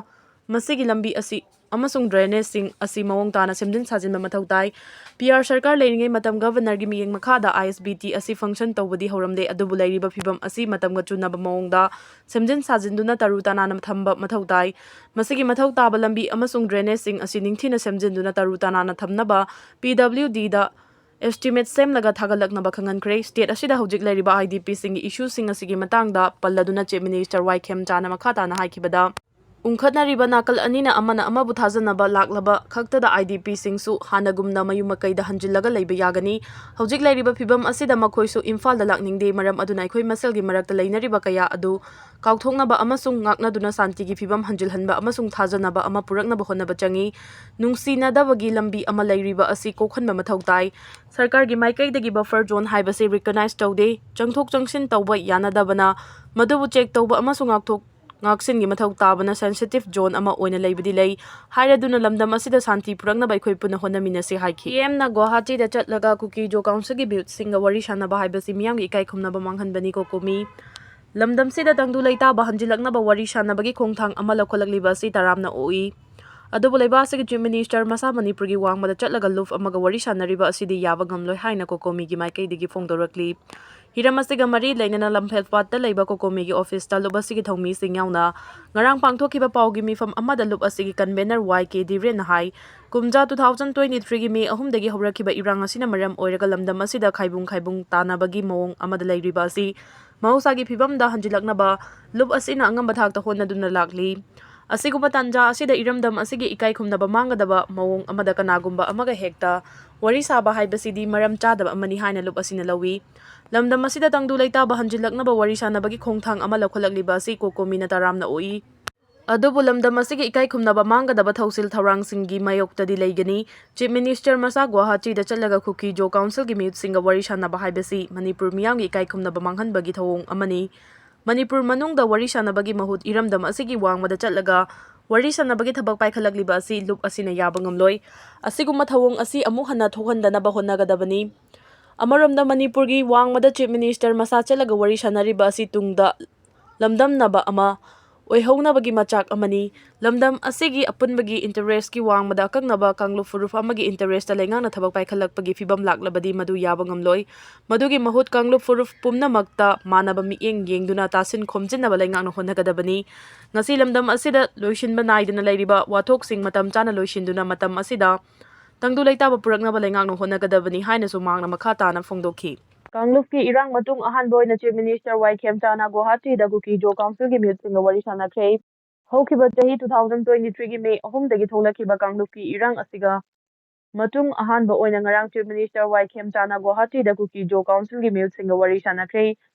ꯃꯁꯤꯒꯤ ꯂꯝꯕꯤ ꯑꯁꯤ ꯑꯃꯁꯨꯡ drainageꯁꯤꯡ ꯑꯁꯤ ꯃꯑꯣꯡ ꯇꯥꯅ ꯁꯦꯝꯖꯤꯟ ꯁꯥꯖꯤꯟꯕ ꯃꯊꯧ ꯇꯥꯏ꯫ ꯄꯤ ꯑꯥꯔ ꯁꯔꯀꯥꯔ ꯂꯩꯔꯤꯉꯩ ꯃꯇꯝ Governorꯒꯤ ꯃꯤꯠꯌꯦꯡ ꯃꯈꯥꯗ ꯑꯥꯏ ꯑꯦꯁ ꯕꯤ ꯇꯤ ꯑꯁꯤ function ꯇꯧꯕꯗꯤ ꯍꯧꯔꯝꯗꯦ, ꯑꯗꯨꯕꯨ ꯂꯩꯔꯤꯕ ꯐꯤꯕꯝ ꯑꯁꯤ ꯃꯇꯝꯒ ꯆꯨꯅꯕ ꯃꯑꯣꯡꯗ ꯁꯦꯝꯖꯤꯟ ꯁꯥꯖꯤꯟꯗꯨꯅ ꯇꯔꯨ ꯇꯅꯥꯟꯅ ꯊꯝꯕ ꯃꯊꯧ ꯇꯥꯏ꯫ ꯃꯁꯤꯒꯤ ꯃꯊꯧ ꯇꯥꯕ ꯂꯝꯕꯤ ꯑꯃꯁꯨꯡ drainageꯁꯤꯡ ꯑꯁꯤ ꯅꯤꯡꯊꯤꯅ ꯁꯦꯝꯖꯤꯟꯗꯨꯅ ꯇꯔꯨ ꯇꯅꯥꯟꯅ ꯊꯝꯅꯕ ꯄꯤ ꯗꯕ꯭ꯂꯤꯎ ꯗꯤꯗ estimate ꯁꯦꯝꯂꯒ ꯊꯥꯒꯠꯂꯛꯅꯕ ꯈꯪꯍꯟꯈ꯭ꯔꯦ꯫ State ꯑꯁꯤꯗ ꯍꯧꯖꯤꯛ ꯂꯩꯔꯤꯕ ꯑꯥꯏ ꯗꯤ ꯄꯤꯁꯤꯡꯒꯤ issueꯁꯤꯡ ꯑꯁꯤꯒꯤ ꯃꯇꯥꯡꯗ ꯄꯜꯂꯗꯨꯅ Chief Minister ꯋꯥꯏ ꯈꯦꯝꯆꯥꯅ ꯃꯈꯥ ꯇꯥꯅ ꯍꯥꯏꯈꯤꯕꯗ, ꯎꯪꯈꯠꯅꯔꯤꯕ ꯅꯥꯀꯜ ꯑꯅꯤꯅ ꯑꯃꯅ ꯑꯃꯕꯨ ꯊꯥꯖꯅꯕ ꯂꯥꯛꯂꯕ ꯈꯛꯇꯗ ꯑꯥꯏ ꯗꯤ ꯄꯤꯁꯤꯡꯁꯨ ꯍꯥꯟꯅꯒꯨꯝꯅ ꯃꯌꯨꯝ ꯃꯀꯩꯗ ꯍꯟꯖꯤꯜꯂꯒ ꯂꯩꯕ ꯌꯥꯒꯅꯤ꯫ ꯍꯧꯖꯤꯛ ꯂꯩꯔꯤꯕ ꯐꯤꯕꯝ ꯑꯁꯤꯗ ꯃꯈꯣꯏꯁꯨ ꯏꯝꯐꯥꯜꯗ ꯂꯥꯛꯅꯤꯡꯗꯦ, ꯃꯔꯝ ꯑꯗꯨꯅ ꯑꯩꯈꯣꯏ ꯃꯁꯦꯜꯒꯤ ꯃꯔꯛꯇ ꯂꯩꯅꯔꯤꯕ ꯀꯌꯥ ꯑꯗꯨ ꯀꯥꯎꯊꯣꯛꯅꯕ ꯑꯃꯁꯨꯡ ꯉꯥꯛꯅꯗꯨꯅ ꯁꯥꯟꯇꯤꯒꯤ ꯐꯤꯕꯝ ꯍꯟꯖꯤꯜꯍꯟꯕ ꯑꯃꯁꯨꯡ ꯊꯥꯖꯅꯕ ꯑꯃ ꯄꯨꯔꯛꯅꯕ ꯍꯣꯠꯅꯕ ꯆꯪꯏ꯫ ꯅꯨꯡꯁꯤꯅꯗꯕꯒꯤ ꯂꯝꯕꯤ ꯑꯃ ꯂꯩꯔꯤꯕ ꯑꯁꯤ ꯀꯣꯛꯍꯟꯕ ꯃꯊꯧ ꯇꯥꯏ꯫ ꯁꯔꯀꯥꯔꯒꯤ ꯃꯥꯏꯀꯩꯗꯒꯤ buffer zone ꯍꯥꯏꯕꯁꯤ recognize ꯇꯧꯗꯦ꯫ ꯆꯪꯊꯣꯛ ꯆꯪꯁꯤꯟ ꯇꯧꯕ ꯌꯥꯅꯗꯕꯅ ꯃꯗꯨꯕꯨ check ꯇꯧꯕ ꯑꯃꯁꯨꯡ ꯉꯥꯛꯊꯣꯛ ꯉꯥꯛꯁꯤꯟꯒꯤ ꯃꯊꯧ ꯇꯥꯕꯅ sensitive zone ꯑꯃ ꯑꯣꯏꯅ ꯂꯩꯕꯗꯤ ꯂꯩ꯫ ꯍꯥꯏꯔꯗꯨꯅ ꯂꯝꯗꯝ ꯑꯁꯤꯗ ꯁꯥꯟꯇꯤ ꯄꯨꯔꯛꯅꯕ ꯑꯩꯈꯣꯏ ꯄꯨꯟꯅ ꯍꯣꯠꯅꯃꯤꯟꯅꯁꯤ ꯍꯥꯏꯈꯤ꯫ ꯄꯤ ꯑꯦꯝꯅ ꯒꯨꯋꯥꯍꯥꯇꯤꯗ ꯆꯠꯂꯒ ꯀꯨꯀꯤ ꯖꯣ ꯀꯥꯎꯟꯁꯤꯜꯒꯤ ꯃꯤꯍꯨꯠꯁꯤꯡꯒ ꯋꯥꯔꯤ ꯁꯥꯟꯅꯕ ꯍꯥꯏꯕꯁꯤ ꯃꯤꯌꯥꯝꯒꯤ ꯏꯀꯥꯏ ꯈꯨꯝꯅꯕ ꯃꯥꯡꯍꯟꯕꯅꯤ, ꯀꯣꯀꯣꯃꯤ꯫ ꯂꯝꯗꯝꯁꯤꯗ ꯇꯪꯗꯨ ꯂꯩꯇꯥꯕ ꯍꯟꯖꯤꯜꯂꯛꯅꯕ ꯋꯥꯔꯤ ꯁꯥꯟꯅꯕꯒꯤ ꯈꯣꯡꯊꯥꯡ ꯑꯃ ꯂꯧꯈꯠꯂꯛꯂꯤꯕ ꯑꯁꯤ ꯇꯔꯥꯝꯅ ꯑꯣꯛꯏ꯫ ꯑꯗꯨꯕꯨ ꯂꯩꯕꯥꯛ ꯑꯁꯤꯒꯤ Chief Minister ꯃꯁꯥ ꯃꯅꯤꯄꯨꯔꯒꯤ ꯋꯥꯡꯃꯗ ꯆꯠꯂꯒ ꯂꯨꯞ ꯑꯃꯒ ꯋꯥꯔꯤ ꯁꯥꯟꯅꯔꯤꯕ ꯑꯁꯤꯗꯤ ꯌꯥꯕ ꯉꯝꯂꯣꯏ ꯍꯥꯏꯅ ꯀꯣꯀꯣꯃꯤꯒꯤ ꯃꯥꯏꯀꯩꯗꯒꯤ ꯐꯣꯡꯗꯣꯔꯛꯂꯤ꯫ ꯍꯤꯔꯝ ꯑꯁꯤꯒ ꯃꯔꯤ ꯂꯩꯅꯅ ꯂꯝꯐꯦꯜꯄꯥꯠꯇ ꯂꯩꯕ ꯀꯣꯀꯣꯃꯤꯒꯤ officeꯇ ꯂꯨꯞ ꯑꯁꯤꯒꯤ ꯊꯧꯃꯤꯁꯤꯡ ꯌꯥꯎꯅ ꯉꯔꯥꯡ ꯄꯥꯡꯊꯣꯛꯈꯤꯕ ꯄꯥꯎꯒꯤ ꯃꯤꯐꯝ ꯑꯃꯗ ꯂꯨꯞ ꯑꯁꯤꯒꯤ convener ꯋꯥꯏ ꯀꯦ ꯗꯤꯕ꯭ꯔꯦꯟꯅ ꯍꯥꯏ, ꯀꯨꯝꯖꯥ two thousand twenty threeꯒꯤ May ꯑꯍꯨꯝꯗꯒꯤ ꯍꯧꯔꯛꯈꯤꯕ ꯏꯔꯥꯡ ꯑꯁꯤꯅ ꯃꯔꯝ ꯑꯣꯏꯔꯒ ꯂꯝꯗꯝ ꯑꯁꯤꯗ ꯈꯥꯏꯕꯨꯡ ꯈꯥꯏꯕꯨꯡ ꯇꯥꯅꯕꯒꯤ ꯃꯑꯣꯡ ꯑꯃꯗ ꯂꯩꯔꯤꯕ ꯑꯁꯤ ꯃꯍꯧꯁꯥꯒꯤ ꯐꯤꯕꯝꯗ ꯍꯟꯖꯤꯜꯂꯛꯅꯕ ꯂꯨꯞ ꯑꯁꯤꯅ ꯑꯉꯝꯕ ꯊꯥꯛꯇ ꯍꯣꯠꯅꯗꯨꯅ ꯂꯥꯛꯂꯤ꯫ ꯑꯁꯤꯒꯨꯝꯕ ꯇꯥꯟꯖꯥ ꯑꯁꯤꯗ ꯏꯔꯝꯗꯝ ꯑꯁꯤꯒꯤ ꯏꯀꯥꯏ ꯈꯨꯝꯅꯕ ꯃꯥꯡꯒꯗꯕ ꯃꯑꯣꯡ ꯑꯃꯗ ꯀꯅꯥꯒꯨꯝꯕ ꯑꯃꯒ ꯍꯦꯛꯇ ꯋꯥꯔꯤ ꯁꯥꯕ ꯍꯥꯏꯕꯁꯤꯗꯤ ꯃꯔꯝ ꯆꯥꯗꯕ ꯑꯃꯅꯤ ꯍꯥꯏꯅ ꯂꯨꯞ ꯑꯁꯤꯅ ꯂꯧꯏ꯫ ꯂꯝꯗꯝ ꯑꯁꯤꯗ ꯇꯪꯗꯨ ꯂꯩꯇꯥꯕ ꯍꯟꯖꯤꯜꯂꯛꯅꯕ ꯋꯥꯔꯤ ꯁꯥꯟꯅꯕꯒꯤ ꯈꯣꯡꯊꯥꯡ ꯑꯃ ꯂꯧꯈꯠꯂꯛꯂꯤꯕ ꯑꯁꯤ ꯀꯣꯀꯣꯃꯤꯅ ꯇꯔꯥꯝꯅ ꯑꯣꯛꯏ꯫ ꯑꯗꯨꯕꯨ ꯂꯝꯗꯝ ꯑꯁꯤꯒꯤ ꯏꯀꯥꯏ ꯈꯨꯝꯅꯕ ꯃꯥꯡꯒꯗꯕ ꯊꯧꯁꯤꯜ ꯊꯧꯔꯥꯡꯁꯤꯡꯒꯤ ꯃꯥꯌꯣꯛꯇꯗꯤ ꯂꯩꯒꯅꯤ꯫ Chief Minister ꯃꯁꯥ ꯒꯨꯋꯥꯍꯥꯇꯤꯗ ꯆꯠꯂꯒ ꯀꯨꯀꯤ ꯖꯣ ꯀꯥꯎꯟꯁꯤꯜꯒꯤ ꯃꯤꯍꯨꯠꯁꯤꯡꯒ ꯋꯥꯔꯤ ꯁꯥꯟꯅꯕ ꯍꯥꯏꯕꯁꯤ ꯃꯅꯤꯄꯨꯔ ꯃꯤꯌꯥꯝꯒꯤ ꯏꯀꯥꯏ ꯈꯨꯝꯅꯕ ꯃꯥꯡꯍꯟꯕꯒꯤ ꯊꯧꯑꯣꯡ ꯑꯃꯅꯤ꯫ ꯃꯅꯤꯄꯨꯔ ꯃꯅꯨꯡꯗ ꯋꯥꯔꯤ ꯁꯥꯟꯅꯕꯒꯤ ꯃꯍꯨꯠ ꯏꯔꯝꯗꯝ ꯑꯁꯤꯒꯤ ꯋꯥꯡꯃꯗ ꯆꯠꯂꯒ ꯋꯥꯔꯤ ꯁꯥꯟꯅꯕꯒꯤ ꯊꯕꯛ ꯄꯥꯏꯈꯠꯂꯛꯂꯤꯕ ꯑꯁꯤ ꯂꯨꯞ ꯑꯁꯤꯅ ꯌꯥꯕ ꯉꯝꯂꯣꯏ꯫ ꯑꯁꯤꯒꯨꯝꯕ ꯊꯧꯑꯣꯡ ꯑꯁꯤ ꯑꯃꯨꯛ ꯍꯟꯅ ꯊꯣꯛꯍꯟꯗꯅꯕ ꯍꯣꯠꯅꯒꯗꯕꯅꯤ꯫ ꯑꯃꯔꯣꯝꯗ ꯃꯅꯤꯄꯨꯔꯒꯤ ꯋꯥꯡꯃꯗ Chief Minister ꯃꯁꯥ ꯆꯠꯂꯒ ꯋꯥꯔꯤ ꯁꯥꯟꯅꯔꯤꯕ ꯑꯁꯤ ꯇꯨꯡꯗ ꯂꯝꯗꯝꯅꯕ ꯑꯃ ꯑꯣꯏꯍꯧꯅꯕꯒꯤ ꯃꯆꯥꯛ ꯑꯃꯅꯤ꯫ ꯂꯝꯗꯝ ꯑꯁꯤꯒꯤ ꯑꯄꯨꯟꯕꯒꯤ interest ꯀꯤ ꯋꯥꯡꯃꯗ ꯑꯀꯛꯅꯕ ꯀꯥꯡꯂꯨꯞ ꯐꯨꯔꯨꯞ ꯑꯃꯒꯤ interest ꯇ ꯂꯩꯉꯥꯛꯅ ꯊꯕꯛ ꯄꯥꯏꯈꯠꯂꯛꯄꯒꯤ ꯐꯤꯚꯝ ꯂꯥꯛꯂꯕꯗꯤ ꯃꯗꯨ ꯌꯥꯕ ꯉꯝꯂꯣꯏ꯫ ꯃꯗꯨꯒꯤ ꯃꯍꯨꯠ ꯀꯥꯡꯂꯨꯞ ꯐꯨꯔꯨꯞ ꯄꯨꯝꯅꯃꯛꯇ ꯃꯥꯟꯅꯕ ꯃꯤꯠꯌꯦꯡ ꯌꯦꯡꯗꯨꯅ ꯇꯥꯁꯤꯟ ꯈꯣꯝꯖꯤꯟꯅꯕ ꯂꯩꯉꯥꯛꯅ ꯍꯣꯠꯅꯒꯗꯕꯅꯤ꯫ ꯉꯁꯤ ꯂꯝꯗꯝ ꯑꯁꯤꯗ ꯂꯣꯏꯁꯤꯟꯕ ꯅꯥꯏꯗꯅ ꯂꯩꯔꯤꯕ ꯋꯥꯊꯣꯛꯁꯤꯡ ꯃꯇꯝ ꯆꯥꯅ ꯂꯣꯏꯁꯤꯟꯗꯨꯅ ꯃꯇꯝ ꯑꯁꯤꯗ ꯇꯪꯗꯨ ꯂꯩꯇꯥꯕ ꯄꯨꯔꯛꯅꯕ ꯂꯩꯉꯥꯛꯅ ꯍꯣꯠꯅꯒꯗꯕꯅꯤ ꯍꯥꯏꯅꯁꯨ ꯃꯍꯥꯛꯅ ꯃꯈꯥ ꯇꯥꯅ ꯐꯣꯡꯗꯣꯛꯈꯤ꯫ ꯀꯥꯡꯂꯨꯞꯀꯤ ꯏꯔꯥꯡ ꯃꯇꯨꯡ ꯑꯍꯥꯟꯕ ꯑꯣꯏꯅ Chief Minister ꯋꯥꯏ ꯈꯦꯝꯆꯥꯅ ꯒꯨꯋꯥꯍꯥꯇꯤꯗ ꯀꯨꯀꯤ ꯖꯣ ꯀꯥꯎꯟꯁꯤꯜꯒꯤ ꯃꯤꯍꯨꯠꯁꯤꯡꯒ ꯋꯥꯔꯤ ꯁꯥꯟꯅꯈ꯭ꯔꯦ꯫ ꯍꯧꯈꯤꯕ ꯆꯍꯤ two thousand twenty three ꯒꯤ May ꯑꯍꯨꯝꯗꯒꯤ ꯊꯣꯛꯂꯛꯈꯤꯕ ꯀꯥꯡꯂꯨꯞꯀꯤ ꯏꯔꯥꯡ ꯑꯁꯤꯒ ꯃꯇꯨꯡ ꯑꯍꯥꯟꯕ ꯑꯣꯏꯅ ꯉꯔꯥꯡ Chief Minister ꯋꯥꯏ ꯈꯦꯝꯆꯥꯅ ꯒꯨꯋꯥꯍꯥꯇꯤꯗ ꯀꯨꯀꯤ ꯖꯣ ꯀꯥꯎꯟꯁꯤꯜꯒꯤ ꯃꯤꯍꯨꯠꯁꯤꯡꯒ ꯋꯥꯔꯤ ꯁꯥꯟꯅꯈ꯭ꯔꯦ꯫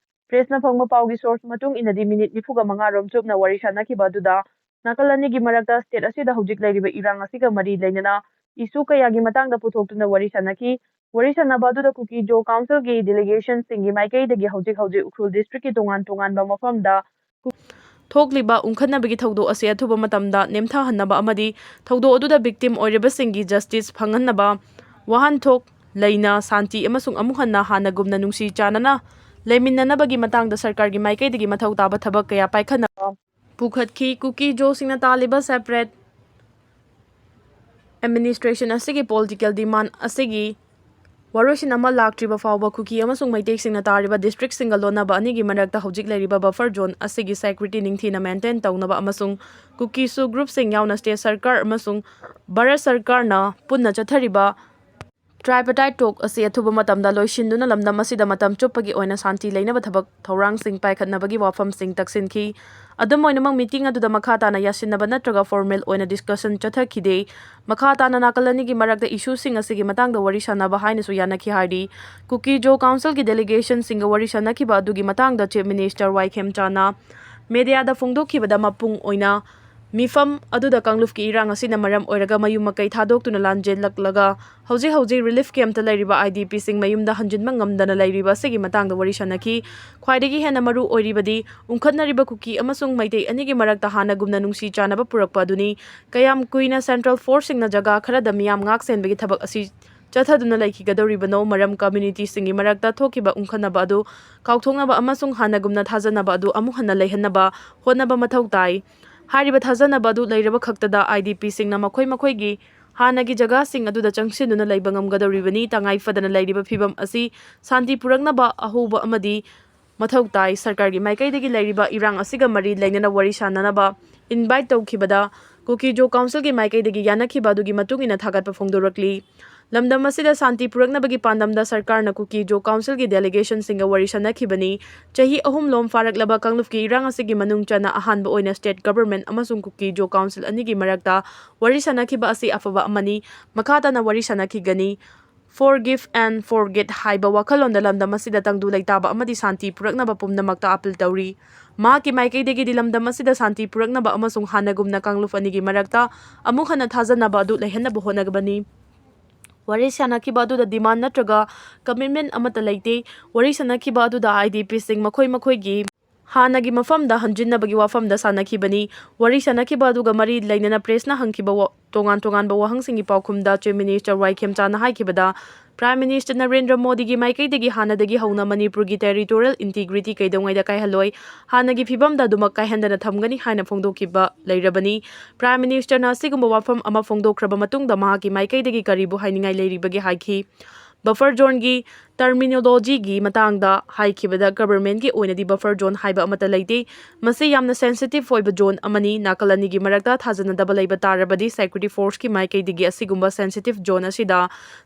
Press ꯅ ꯐꯪꯕ ꯄꯥꯎꯒꯤ source ꯃꯇꯨꯡ ꯏꯟꯅꯗꯤ minute ꯅꯤꯐꯨꯒ ꯃꯉꯥ ꯔꯣꯝ ꯆꯨꯞꯅ ꯋꯥꯔꯤ ꯁꯥꯟꯅꯈꯤꯕ ꯑꯗꯨꯗ ꯅꯥꯀꯜ ꯑꯅꯤꯒꯤ ꯃꯔꯛꯇ state ꯑꯁꯤꯗ ꯍꯧꯖꯤꯛ ꯂꯩꯔꯤꯕ ꯏꯔꯥꯡ ꯑꯁꯤꯒ ꯃꯔꯤ ꯂꯩꯅꯅ issue ꯀꯌꯥꯒꯤ ꯃꯇꯥꯡꯗ ꯄꯨꯊꯣꯛꯇꯨꯅ ꯋꯥꯔꯤ ꯁꯥꯟꯅꯈꯤ꯫ ꯋꯥꯔꯤ ꯁꯥꯟꯅꯕ ꯑꯗꯨꯗ ꯀꯨꯀꯤ ꯖꯣ ꯀꯥꯎꯟꯁꯤꯜꯒꯤ delegationꯁꯤꯡꯒꯤ ꯃꯥꯏꯀꯩꯗꯒꯤ ꯍꯧꯖꯤꯛ ꯍꯧꯖꯤꯛ ꯎꯈ꯭ꯔꯨꯜ districtꯀꯤ ꯇꯣꯉꯥꯟ ꯇꯣꯉꯥꯟꯕ ꯃꯐꯝꯗ ꯊꯣꯛꯂꯤꯕ ꯎꯪꯈꯠꯅꯕꯒꯤ ꯊꯧꯗꯣꯛ ꯑꯁꯤ ꯑꯊꯨꯕ ꯃꯇꯝꯗ ꯅꯦꯝꯊꯍꯟꯅꯕ ꯑꯃꯗꯤ ꯊꯧꯗꯣꯛ ꯑꯗꯨꯗ victim ꯑꯣꯏꯔꯤꯕꯁꯤꯡꯒꯤ justice ꯐꯪꯍꯟꯅꯕ ꯋꯥꯍꯟꯊꯣꯛ ꯂꯩꯅ ꯁꯥꯟꯇꯤ ꯑꯃꯁꯨꯡ ꯑꯃꯨꯛ ꯍꯟꯅ ꯍꯥꯟꯅꯒꯨꯝꯅ ꯅꯨꯡꯁꯤ ꯆꯥꯟꯅꯅ ꯂꯩꯃꯤꯟꯅꯅꯕꯒꯤ ꯃꯇꯥꯡꯗ ꯁꯔꯀꯥꯔꯒꯤ ꯃꯥꯏꯀꯩꯗꯒꯤ ꯃꯊꯧ ꯇꯥꯕ ꯊꯕꯛ ꯀꯌꯥ ꯄꯥꯏꯈꯠꯅꯕ ꯄꯨꯈꯠꯈꯤ꯫ ꯀꯨꯀꯤ ꯖꯣꯁꯤꯡꯅ ꯇꯥꯜꯂꯤꯕ separate administration ꯑꯁꯤꯒꯤ political demand ꯑꯁꯤꯒꯤ ꯋꯥꯔꯣꯏꯁꯤꯟ ꯑꯃ ꯂꯥꯛꯇ꯭ꯔꯤꯕ ꯐꯥꯎꯕ ꯀꯨꯀꯤ ꯑꯃꯁꯨꯡ ꯃꯩꯇꯩꯁꯤꯡꯅ ꯇꯥꯔꯤꯕ districtꯁꯤꯡꯒ ꯂꯣꯟꯅꯕ ꯑꯅꯤꯒꯤ ꯃꯔꯛꯇ ꯍꯧꯖꯤꯛ ꯂꯩꯔꯤꯕ buffer zone ꯑꯁꯤꯒꯤ security ꯅꯤꯡꯊꯤꯅ maintain ꯇꯧꯅꯕ ꯑꯃꯁꯨꯡ ꯀꯨꯀꯤꯁꯨ groupꯁꯤꯡ ꯌꯥꯎꯅ state ꯁꯔꯀꯥꯔ ꯑꯃꯁꯨꯡ ꯚꯥꯔꯠ ꯁꯔꯀꯥꯔꯅ ꯄꯨꯟꯅ ꯆꯠꯊꯔꯤꯕ tripartite talk ꯑꯁꯤ ꯑꯊꯨꯕ ꯃꯇꯝꯗ ꯂꯣꯏꯁꯤꯟꯗꯨꯅ ꯂꯝꯗꯝ ꯑꯁꯤꯗ ꯃꯇꯝ ꯆꯨꯞꯄꯒꯤ ꯑꯣꯏꯅ ꯁꯥꯟꯇꯤ ꯂꯩꯅꯕ ꯊꯕꯛ ꯊꯧꯔꯥꯡꯁꯤꯡ ꯄꯥꯏꯈꯠꯅꯕꯒꯤ ꯋꯥꯐꯝꯁꯤꯡ ꯇꯛꯁꯤꯟꯈꯤ꯫ ꯑꯗꯨꯝ ꯑꯣꯏꯅꯃꯛ, meeting ꯑꯗꯨꯗ ꯃꯈꯥ ꯇꯥꯅ ꯌꯥꯁꯤꯟꯅꯕ ꯅꯠꯇ꯭ꯔꯒ formal ꯑꯣꯏꯅ discussion ꯆꯠꯊꯈꯤꯗꯦ꯫ ꯃꯈꯥ ꯇꯥꯅ ꯅꯥꯀꯜ ꯑꯅꯤꯒꯤ ꯃꯔꯛꯇ issueꯁꯤꯡ ꯑꯁꯤꯒꯤ ꯃꯇꯥꯡꯗ ꯋꯥꯔꯤ ꯁꯥꯟꯅꯕ ꯍꯥꯏꯅꯁꯨ ꯌꯥꯅꯈꯤ ꯍꯥꯏꯔꯤ꯫ ꯀꯨꯀꯤ ꯖꯣ ꯀꯥꯎꯟꯁꯤꯜꯒꯤ delegationꯁꯤꯡꯒ ꯋꯥꯔꯤ ꯁꯥꯟꯅꯈꯤꯕ ꯑꯗꯨꯒꯤ ꯃꯇꯥꯡꯗ Chief Minister ꯋꯥꯏ ꯈꯦꯝꯆꯥꯅ mediaꯗ ꯐꯣꯡꯗꯣꯛꯈꯤꯕꯗ ꯃꯄꯨꯡ ꯑꯣꯏꯅ ꯃꯤꯐꯝ ꯑꯗꯨꯗ ꯀꯥꯡꯂꯨꯞꯀꯤ ꯏꯔꯥꯡ ꯑꯁꯤꯅ ꯃꯔꯝ ꯑꯣꯏꯔꯒ ꯃꯌꯨꯝ ꯃꯀꯩ ꯊꯥꯗꯣꯛꯇꯨꯅ ꯂꯥꯟꯖꯦꯜꯂꯛꯂꯒ ꯍꯧꯖꯤꯛ ꯍꯧꯖꯤꯛ relief campꯇ ꯂꯩꯔꯤꯕ IDPꯁꯤꯡ ꯃꯌꯨꯝꯗ ꯍꯟꯖꯤꯟꯕ ꯉꯝꯗꯅ ꯂꯩꯔꯤꯕ ꯑꯁꯤꯒꯤ ꯃꯇꯥꯡꯗ ꯋꯥꯔꯤ ꯁꯥꯟꯅꯈꯤ꯫ ꯈ꯭ꯋꯥꯏꯗꯒꯤ ꯍꯦꯟꯅ ꯃꯔꯨ ꯑꯣꯏꯔꯤꯕꯗꯤ ꯎꯪꯈꯠꯅꯔꯤꯕ ꯀꯨꯀꯤ ꯑꯃꯁꯨꯡ ꯃꯩꯇꯩ ꯑꯅꯤꯒꯤ ꯃꯔꯛꯇ ꯍꯥꯟꯅꯒꯨꯝꯅ ꯅꯨꯡꯁꯤ ꯆꯥꯟꯅꯕ ꯄꯨꯔꯛꯄ ꯑꯗꯨꯅꯤ꯫ ꯀꯌꯥꯝ ꯀꯨꯏꯅ central forceꯁꯤꯡꯅ ꯖꯒꯥ ꯈꯔꯗ ꯃꯤꯌꯥꯝ ꯉꯥꯛ ꯁꯦꯟꯕꯒꯤ ꯊꯕꯛ ꯑꯁꯤ ꯆꯠꯊꯗꯨꯅ ꯂꯩꯈꯤꯒꯗꯧꯔꯤꯕꯅꯣ? ꯃꯔꯝ, ꯀꯝꯃ꯭ꯌꯨꯅꯤꯇꯤꯁꯤꯡꯒꯤ ꯃꯔꯛꯇ ꯊꯣꯛꯈꯤꯕ ꯎꯪꯈꯠꯅꯕ ꯑꯗꯨ ꯀꯥꯎꯊꯣꯛꯅꯕ ꯑꯃꯁꯨꯡ ꯍꯥꯟꯅꯒꯨꯝꯅ ꯊꯥꯖꯅꯕ ꯑꯗꯨ ꯑꯃꯨꯛ ꯍꯟꯅ ꯂꯩꯍꯟꯅꯕ ꯍꯣꯠꯅꯕ ꯃꯊꯧ ꯇꯥꯏ꯫ ꯍꯥꯏꯔꯤꯕ ꯊꯥꯖꯅꯕ ꯑꯗꯨ ꯂꯩꯔꯕ ꯈꯛꯇꯗ IDPꯁꯤꯡꯅ ꯃꯈꯣꯏ ꯃꯈꯣꯏꯒꯤ ꯍꯥꯟꯅꯒꯤ ꯖꯒꯥꯁꯤꯡ ꯑꯗꯨꯗ ꯆꯪꯁꯤꯟꯗꯨꯅ ꯂꯩꯕ ꯉꯝꯒꯗꯧꯔꯤꯕꯅꯤ꯫ ꯇꯉꯥꯏ ꯐꯗꯅ ꯂꯩꯔꯤꯕ ꯐꯤꯚꯝ ꯑꯁꯤ ꯁꯥꯟꯇꯤ ꯄꯨꯔꯛꯅꯕ ꯑꯍꯣꯕ ꯑꯃꯗꯤ ꯃꯊꯧ ꯇꯥꯏ꯫ ꯁꯔꯀꯥꯔꯒꯤ ꯃꯥꯏꯀꯩꯗꯒꯤ ꯂꯩꯔꯤꯕ ꯏꯔꯥꯡ ꯑꯁꯤꯒ ꯃꯔꯤ ꯂꯩꯅꯅ ꯋꯥꯔꯤ ꯁꯥꯅꯅꯕ invite ꯇꯧꯈꯤꯕꯗ ꯀꯨꯀꯤ ꯖꯣ ꯀꯥꯎꯟꯁꯤꯜꯒꯤ ꯃꯥꯏꯀꯩꯗꯒꯤ ꯌꯥꯅꯈꯤꯕ ꯑꯗꯨꯒꯤ ꯃꯇꯨꯡ ꯏꯟꯅ ꯊꯥꯒꯠꯄ ꯐꯣꯡꯗꯣꯔꯛꯂꯤ꯫ ꯂꯝꯗꯝ ꯑꯁꯤꯗ ꯁꯥꯟꯇꯤ ꯄꯨꯔꯛꯅꯕꯒꯤ ꯄꯥꯟꯗꯝꯗ ꯁꯔꯀꯥꯔꯅ ꯀꯨꯀꯤ ꯖꯣ ꯀꯥꯎꯟꯁꯤꯜꯒꯤ delegationꯁꯤꯡꯒ ꯋꯥꯔꯤ ꯁꯥꯅꯈꯤꯕꯅꯤ꯫ ꯆꯍꯤ ꯑꯍꯨꯝ ꯂꯣꯝ ꯐꯥꯔꯛꯂꯕ ꯀꯥꯡꯂꯨꯞꯀꯤ ꯏꯔꯥꯡ ꯑꯁꯤꯒꯤ ꯃꯅꯨꯡ ꯆꯟꯅ ꯑꯍꯥꯟꯕ ꯑꯣꯏꯅ state government ꯑꯃꯁꯨꯡ ꯀꯨꯀꯤ ꯖꯣ ꯀꯥꯎꯟꯁꯤꯜ ꯑꯅꯤꯒꯤ ꯃꯔꯛꯇ ꯋꯥꯔꯤ ꯁꯥꯅꯈꯤꯕ ꯑꯁꯤ ꯑꯐꯕ ꯑꯃꯅꯤ꯫ ꯃꯈꯥ ꯇꯥꯅ ꯋꯥꯔꯤ ꯁꯥꯅꯈꯤꯒꯅꯤ꯫ Forgive and forget ꯍꯥꯏꯕ ꯋꯥꯈꯜꯂꯣꯟꯗ ꯂꯝꯗꯝ ꯑꯁꯤꯗ ꯇꯪꯗꯨ ꯂꯩꯇꯥꯕ ꯑꯃꯗꯤ ꯁꯥꯟꯇꯤ ꯄꯨꯔꯛꯅꯕ ꯄꯨꯝꯅꯃꯛꯇ appeal ꯇꯧꯔꯤ꯫ ꯃꯍꯥꯛꯀꯤ ꯃꯥꯏꯀꯩꯗꯒꯤꯗꯤ ꯂꯝꯗꯝ ꯑꯁꯤꯗ ꯁꯥꯟꯇꯤ ꯄꯨꯔꯛꯅꯕ ꯑꯃꯁꯨꯡ ꯍꯥꯟꯅꯒꯨꯝꯅ ꯀꯥꯡꯂꯨꯞ ꯑꯅꯤꯒꯤ ꯃꯔꯛꯇ ꯑꯃꯨꯛ ꯍꯟꯅ ꯊꯥꯖꯅꯕ ꯑꯗꯨ ꯂꯩꯍꯟꯅꯕ ꯍꯣꯠꯅꯒꯕꯅꯤ꯫ ꯋꯥꯔꯤ ꯁꯥꯅꯈꯤꯕ ꯑꯗꯨꯗ demand ꯅꯠꯇ꯭ꯔꯒ commitment ꯑꯃꯠꯇ ꯂꯩꯇꯦ꯫ ꯋꯥꯔꯤ ꯁꯥꯅꯈꯤꯕ ꯑꯗꯨꯗ IDPꯁꯤꯡ ꯃꯈꯣꯏ ꯃꯈꯣꯏꯒꯤ ꯍꯥꯟꯅꯒꯤ ꯃꯐꯝꯗ ꯍꯟꯖꯤꯟꯅꯕꯒꯤ ꯋꯥꯐꯝꯗ ꯁꯥꯅꯈꯤꯕꯅꯤ꯫ ꯋꯥꯔꯤ ꯁꯥꯅꯈꯤꯕ ꯑꯗꯨꯒ ꯃꯔꯤ ꯂꯩꯅꯅ pressꯅ ꯍꯪꯈꯤꯕ ꯋꯥ-, ꯇꯣꯉꯥꯟ ꯇꯣꯉꯥꯟꯕ ꯋꯥꯍꯪꯁꯤꯡꯒꯤ ꯄꯥꯎꯈꯨꯝꯗ Chief Minister ꯋꯥꯏ ꯈꯦꯝꯆꯥꯅ ꯍꯥꯏꯈꯤꯕꯗ, Prime Minister ꯅꯔꯦꯟꯗ꯭ꯔ ꯃꯣꯗꯤꯒꯤ ꯃꯥꯏꯀꯩꯗꯒꯤ ꯍꯥꯟꯅꯗꯒꯤ ꯍꯧꯅ ꯃꯅꯤꯄꯨꯔꯒꯤ territorial integrity ꯀꯩꯗꯧꯉꯩꯗ ꯀꯥꯏꯍꯜꯂꯣꯏ, ꯍꯥꯟꯅꯒꯤ ꯐꯤꯕꯝꯗ ꯑꯗꯨꯃꯛ ꯀꯥꯏꯍꯟꯗꯅ ꯊꯝꯒꯅꯤ ꯍꯥꯏꯅ ꯐꯣꯡꯗꯣꯛꯈꯤꯕ ꯂꯩꯔꯕꯅꯤ꯫ Prime Ministerꯅ ꯑꯁꯤꯒꯨꯝꯕ ꯋꯥꯐꯝ ꯑꯃ ꯐꯣꯡꯗꯣꯛꯈ꯭ꯔꯕ ꯃꯇꯨꯡꯗ ꯃꯍꯥꯛꯀꯤ ꯃꯥꯏꯀꯩꯗꯒꯤ ꯀꯔꯤꯕꯨ ꯍꯥꯏꯅꯤꯡꯉꯥꯏ ꯂꯩꯔꯤꯕꯒꯦ ꯍꯥꯏꯈꯤ꯫ Buffer zoneꯒꯤ terminologyꯒꯤ ꯃꯇꯥꯡꯗ ꯍꯥꯏꯈꯤꯕꯗ, governmentꯀꯤ ꯑꯣꯏꯅꯗꯤ buffer zone ꯍꯥꯏꯕ ꯑꯃꯠꯇ ꯂꯩꯇꯦ꯫ ꯃꯁꯤ ꯌꯥꯝꯅ sensitive ꯑꯣꯏꯕ zone ꯑꯃꯅꯤ꯫ ꯅꯥꯀꯜ ꯑꯅꯤꯒꯤ ꯃꯔꯛꯇ ꯊꯥꯖꯅꯗꯕ ꯂꯩꯕ ꯇꯥꯔꯕꯗꯤ, security forceꯀꯤ ꯃꯥꯏꯀꯩꯗꯒꯤ ꯑꯁꯤꯒꯨꯝꯕ sensitive zone ꯑꯁꯤꯗ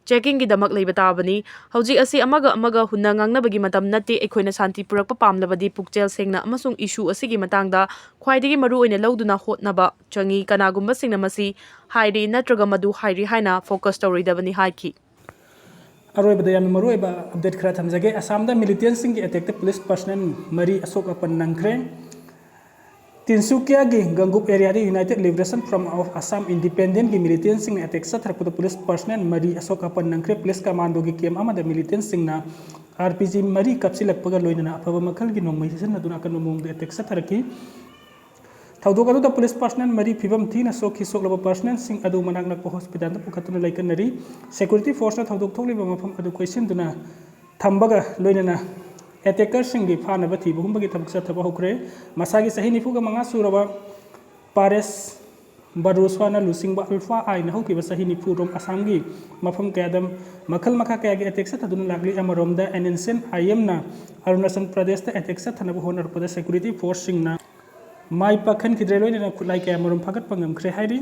checkingꯒꯤꯗꯃꯛ ꯂꯩꯕ ꯇꯥꯕꯅꯤ꯫ ꯍꯧꯖꯤꯛ ꯑꯁꯤ ꯑꯃꯒ ꯑꯃꯒ ꯍꯨꯟꯅ ꯉꯥꯡꯅꯕꯒꯤ ꯃꯇꯝ ꯅꯠꯇꯦ꯫ ꯑꯩꯈꯣꯏꯅ ꯁꯥꯟꯇꯤ ꯄꯨꯔꯛꯄ ꯄꯥꯝꯂꯕꯗꯤ, ꯄꯨꯛꯆꯦꯜ ꯁꯦꯡꯅ ꯑꯃꯁꯨꯡ issue ꯑꯁꯤꯒꯤ ꯃꯇꯥꯡꯗ ꯈ꯭ꯋꯥꯏꯗꯒꯤ ꯃꯔꯨ ꯑꯣꯏꯅ ꯂꯧꯗꯨꯅ ꯍꯣꯠꯅꯕ ꯆꯪꯏ꯫ ꯀꯅꯥꯒꯨꯝꯕꯁꯤꯡꯅ ꯃꯁꯤ ꯍꯥꯏꯔꯤ ꯅꯠꯇ꯭ꯔꯒ ꯃꯗꯨ ꯍꯥꯏꯔꯤ ꯍꯥꯏꯅ focus ꯇꯧꯔꯣꯏꯗꯕꯅꯤ ꯍꯥꯏꯈꯤ꯫ ꯑꯔꯣꯏꯕꯗ ꯌꯥꯝꯅ ꯃꯔꯨꯑꯣꯏꯕ update ꯈꯔ ꯊꯝꯖꯒꯦ꯫ ꯑꯁꯥꯝꯗ militantꯁꯤꯡꯒꯤ attackꯇ police personnel ꯃꯔꯤ ꯑꯁꯣꯛ ꯑꯄꯟ ꯅꯪꯈ꯭ꯔꯦ꯫ ꯇꯤꯟꯁꯨꯀꯤꯌꯥꯒꯤ ꯒꯪꯒꯨꯞ areaꯗ United Liberation Front of Assam Independentꯀꯤ militantꯁꯤꯡꯅ attack ꯆꯠꯊꯔꯛꯄꯗ police personnel ꯃꯔꯤ ꯑꯁꯣꯛ ꯑꯄꯟ ꯅꯪꯈ꯭ꯔꯦ꯫ Police commandoꯒꯤ camp ꯑꯃꯗ militantꯁꯤꯡꯅ RPG ꯃꯔꯤ ꯀꯥꯞꯁꯤꯜꯂꯛꯄꯒ ꯂꯣꯏꯅꯅ ꯑꯐꯕ ꯃꯈꯜꯒꯤ ꯅꯣꯡꯃꯩ ꯁꯤꯖꯤꯟꯅꯗꯨꯅ ꯑꯀꯟꯕ ꯃꯑꯣꯡꯗ attack ꯆꯠꯊꯔꯛꯈꯤ꯫ ꯊꯧꯗꯣꯛ ꯑꯗꯨꯗ ꯄꯨꯂꯤꯁ ꯄꯥꯔꯁꯅꯦꯜ ꯃꯔꯤ ꯐꯤꯕꯝ ꯊꯤꯅ ꯁꯣꯛꯈꯤ꯫ ꯁꯣꯛꯂꯕ ꯄꯥꯔꯁꯅꯦꯜꯁꯤꯡ ꯑꯗꯨ ꯃꯅꯥꯛ ꯅꯛꯄ ꯍꯣꯁꯄꯤꯇꯥꯜꯗ ꯄꯨꯈꯠꯇꯨꯅ ꯂꯩꯈꯠꯅꯔꯤ꯫ ꯁꯦꯀ꯭ꯌꯨꯔꯤꯇꯤ ꯐꯣꯔꯁꯅ ꯊꯧꯗꯣꯛ ꯊꯣꯛꯂꯤꯕ ꯃꯐꯝ ꯑꯗꯨ ꯀꯣꯏꯁꯤꯟꯗꯨꯅ ꯊꯝꯕꯒ ꯂꯣꯏꯅꯅ ꯑꯦꯇꯦꯀꯔꯁꯤꯡꯒꯤ ꯐꯥꯅꯕ ꯊꯤꯕ ꯍꯨꯝꯕꯒꯤ ꯊꯕꯛ ꯆꯠꯊꯕ ꯍꯧꯈ꯭ꯔꯦ꯫ ꯃꯁꯥꯒꯤ ꯆꯍꯤ ꯅꯤꯐꯨꯒ ꯃꯉꯥ ꯁꯨꯔꯕ ꯄꯥꯔꯦꯁ ꯕꯔꯨꯁ꯭ꯋꯥꯅ ꯂꯨꯆꯤꯡꯕ ꯑꯜꯐꯥ ꯑꯥꯏꯅ ꯍꯧꯈꯤꯕ ꯆꯍꯤ ꯅꯤꯐꯨ ꯔꯣꯝ ꯑꯁꯥꯝꯒꯤ ꯃꯐꯝ ꯀꯌꯥꯗ ꯃꯈꯜ ꯃꯈꯥ ꯀꯌꯥꯒꯤ ꯑꯦꯇꯦꯛ ꯆꯠꯊꯗꯨꯅ ꯂꯥꯛꯂꯤ꯫ ꯑꯃꯔꯣꯝꯗ and N C I ꯑꯦꯝꯅ Arunachal ꯄ꯭ꯔꯗꯦꯁꯇ ꯑꯦꯇꯦꯛ ꯆꯠꯊꯅꯕ ꯍꯣꯠꯅꯔꯛꯄꯗ ꯁꯦꯀ꯭ꯌꯨꯔꯤꯇꯤ ꯐꯣꯔꯁꯁꯤꯡꯅ ꯃꯥꯏ ꯄꯥꯛꯍꯟꯈꯤꯗ꯭ꯔꯦ, ꯂꯣꯏꯅꯅ ꯈꯨꯠꯂꯥꯏ ꯀꯌꯥꯃꯔꯨꯝ ꯐꯥꯒꯠꯄ ꯉꯝꯈ꯭ꯔꯦ ꯍꯥꯏꯔꯤ꯫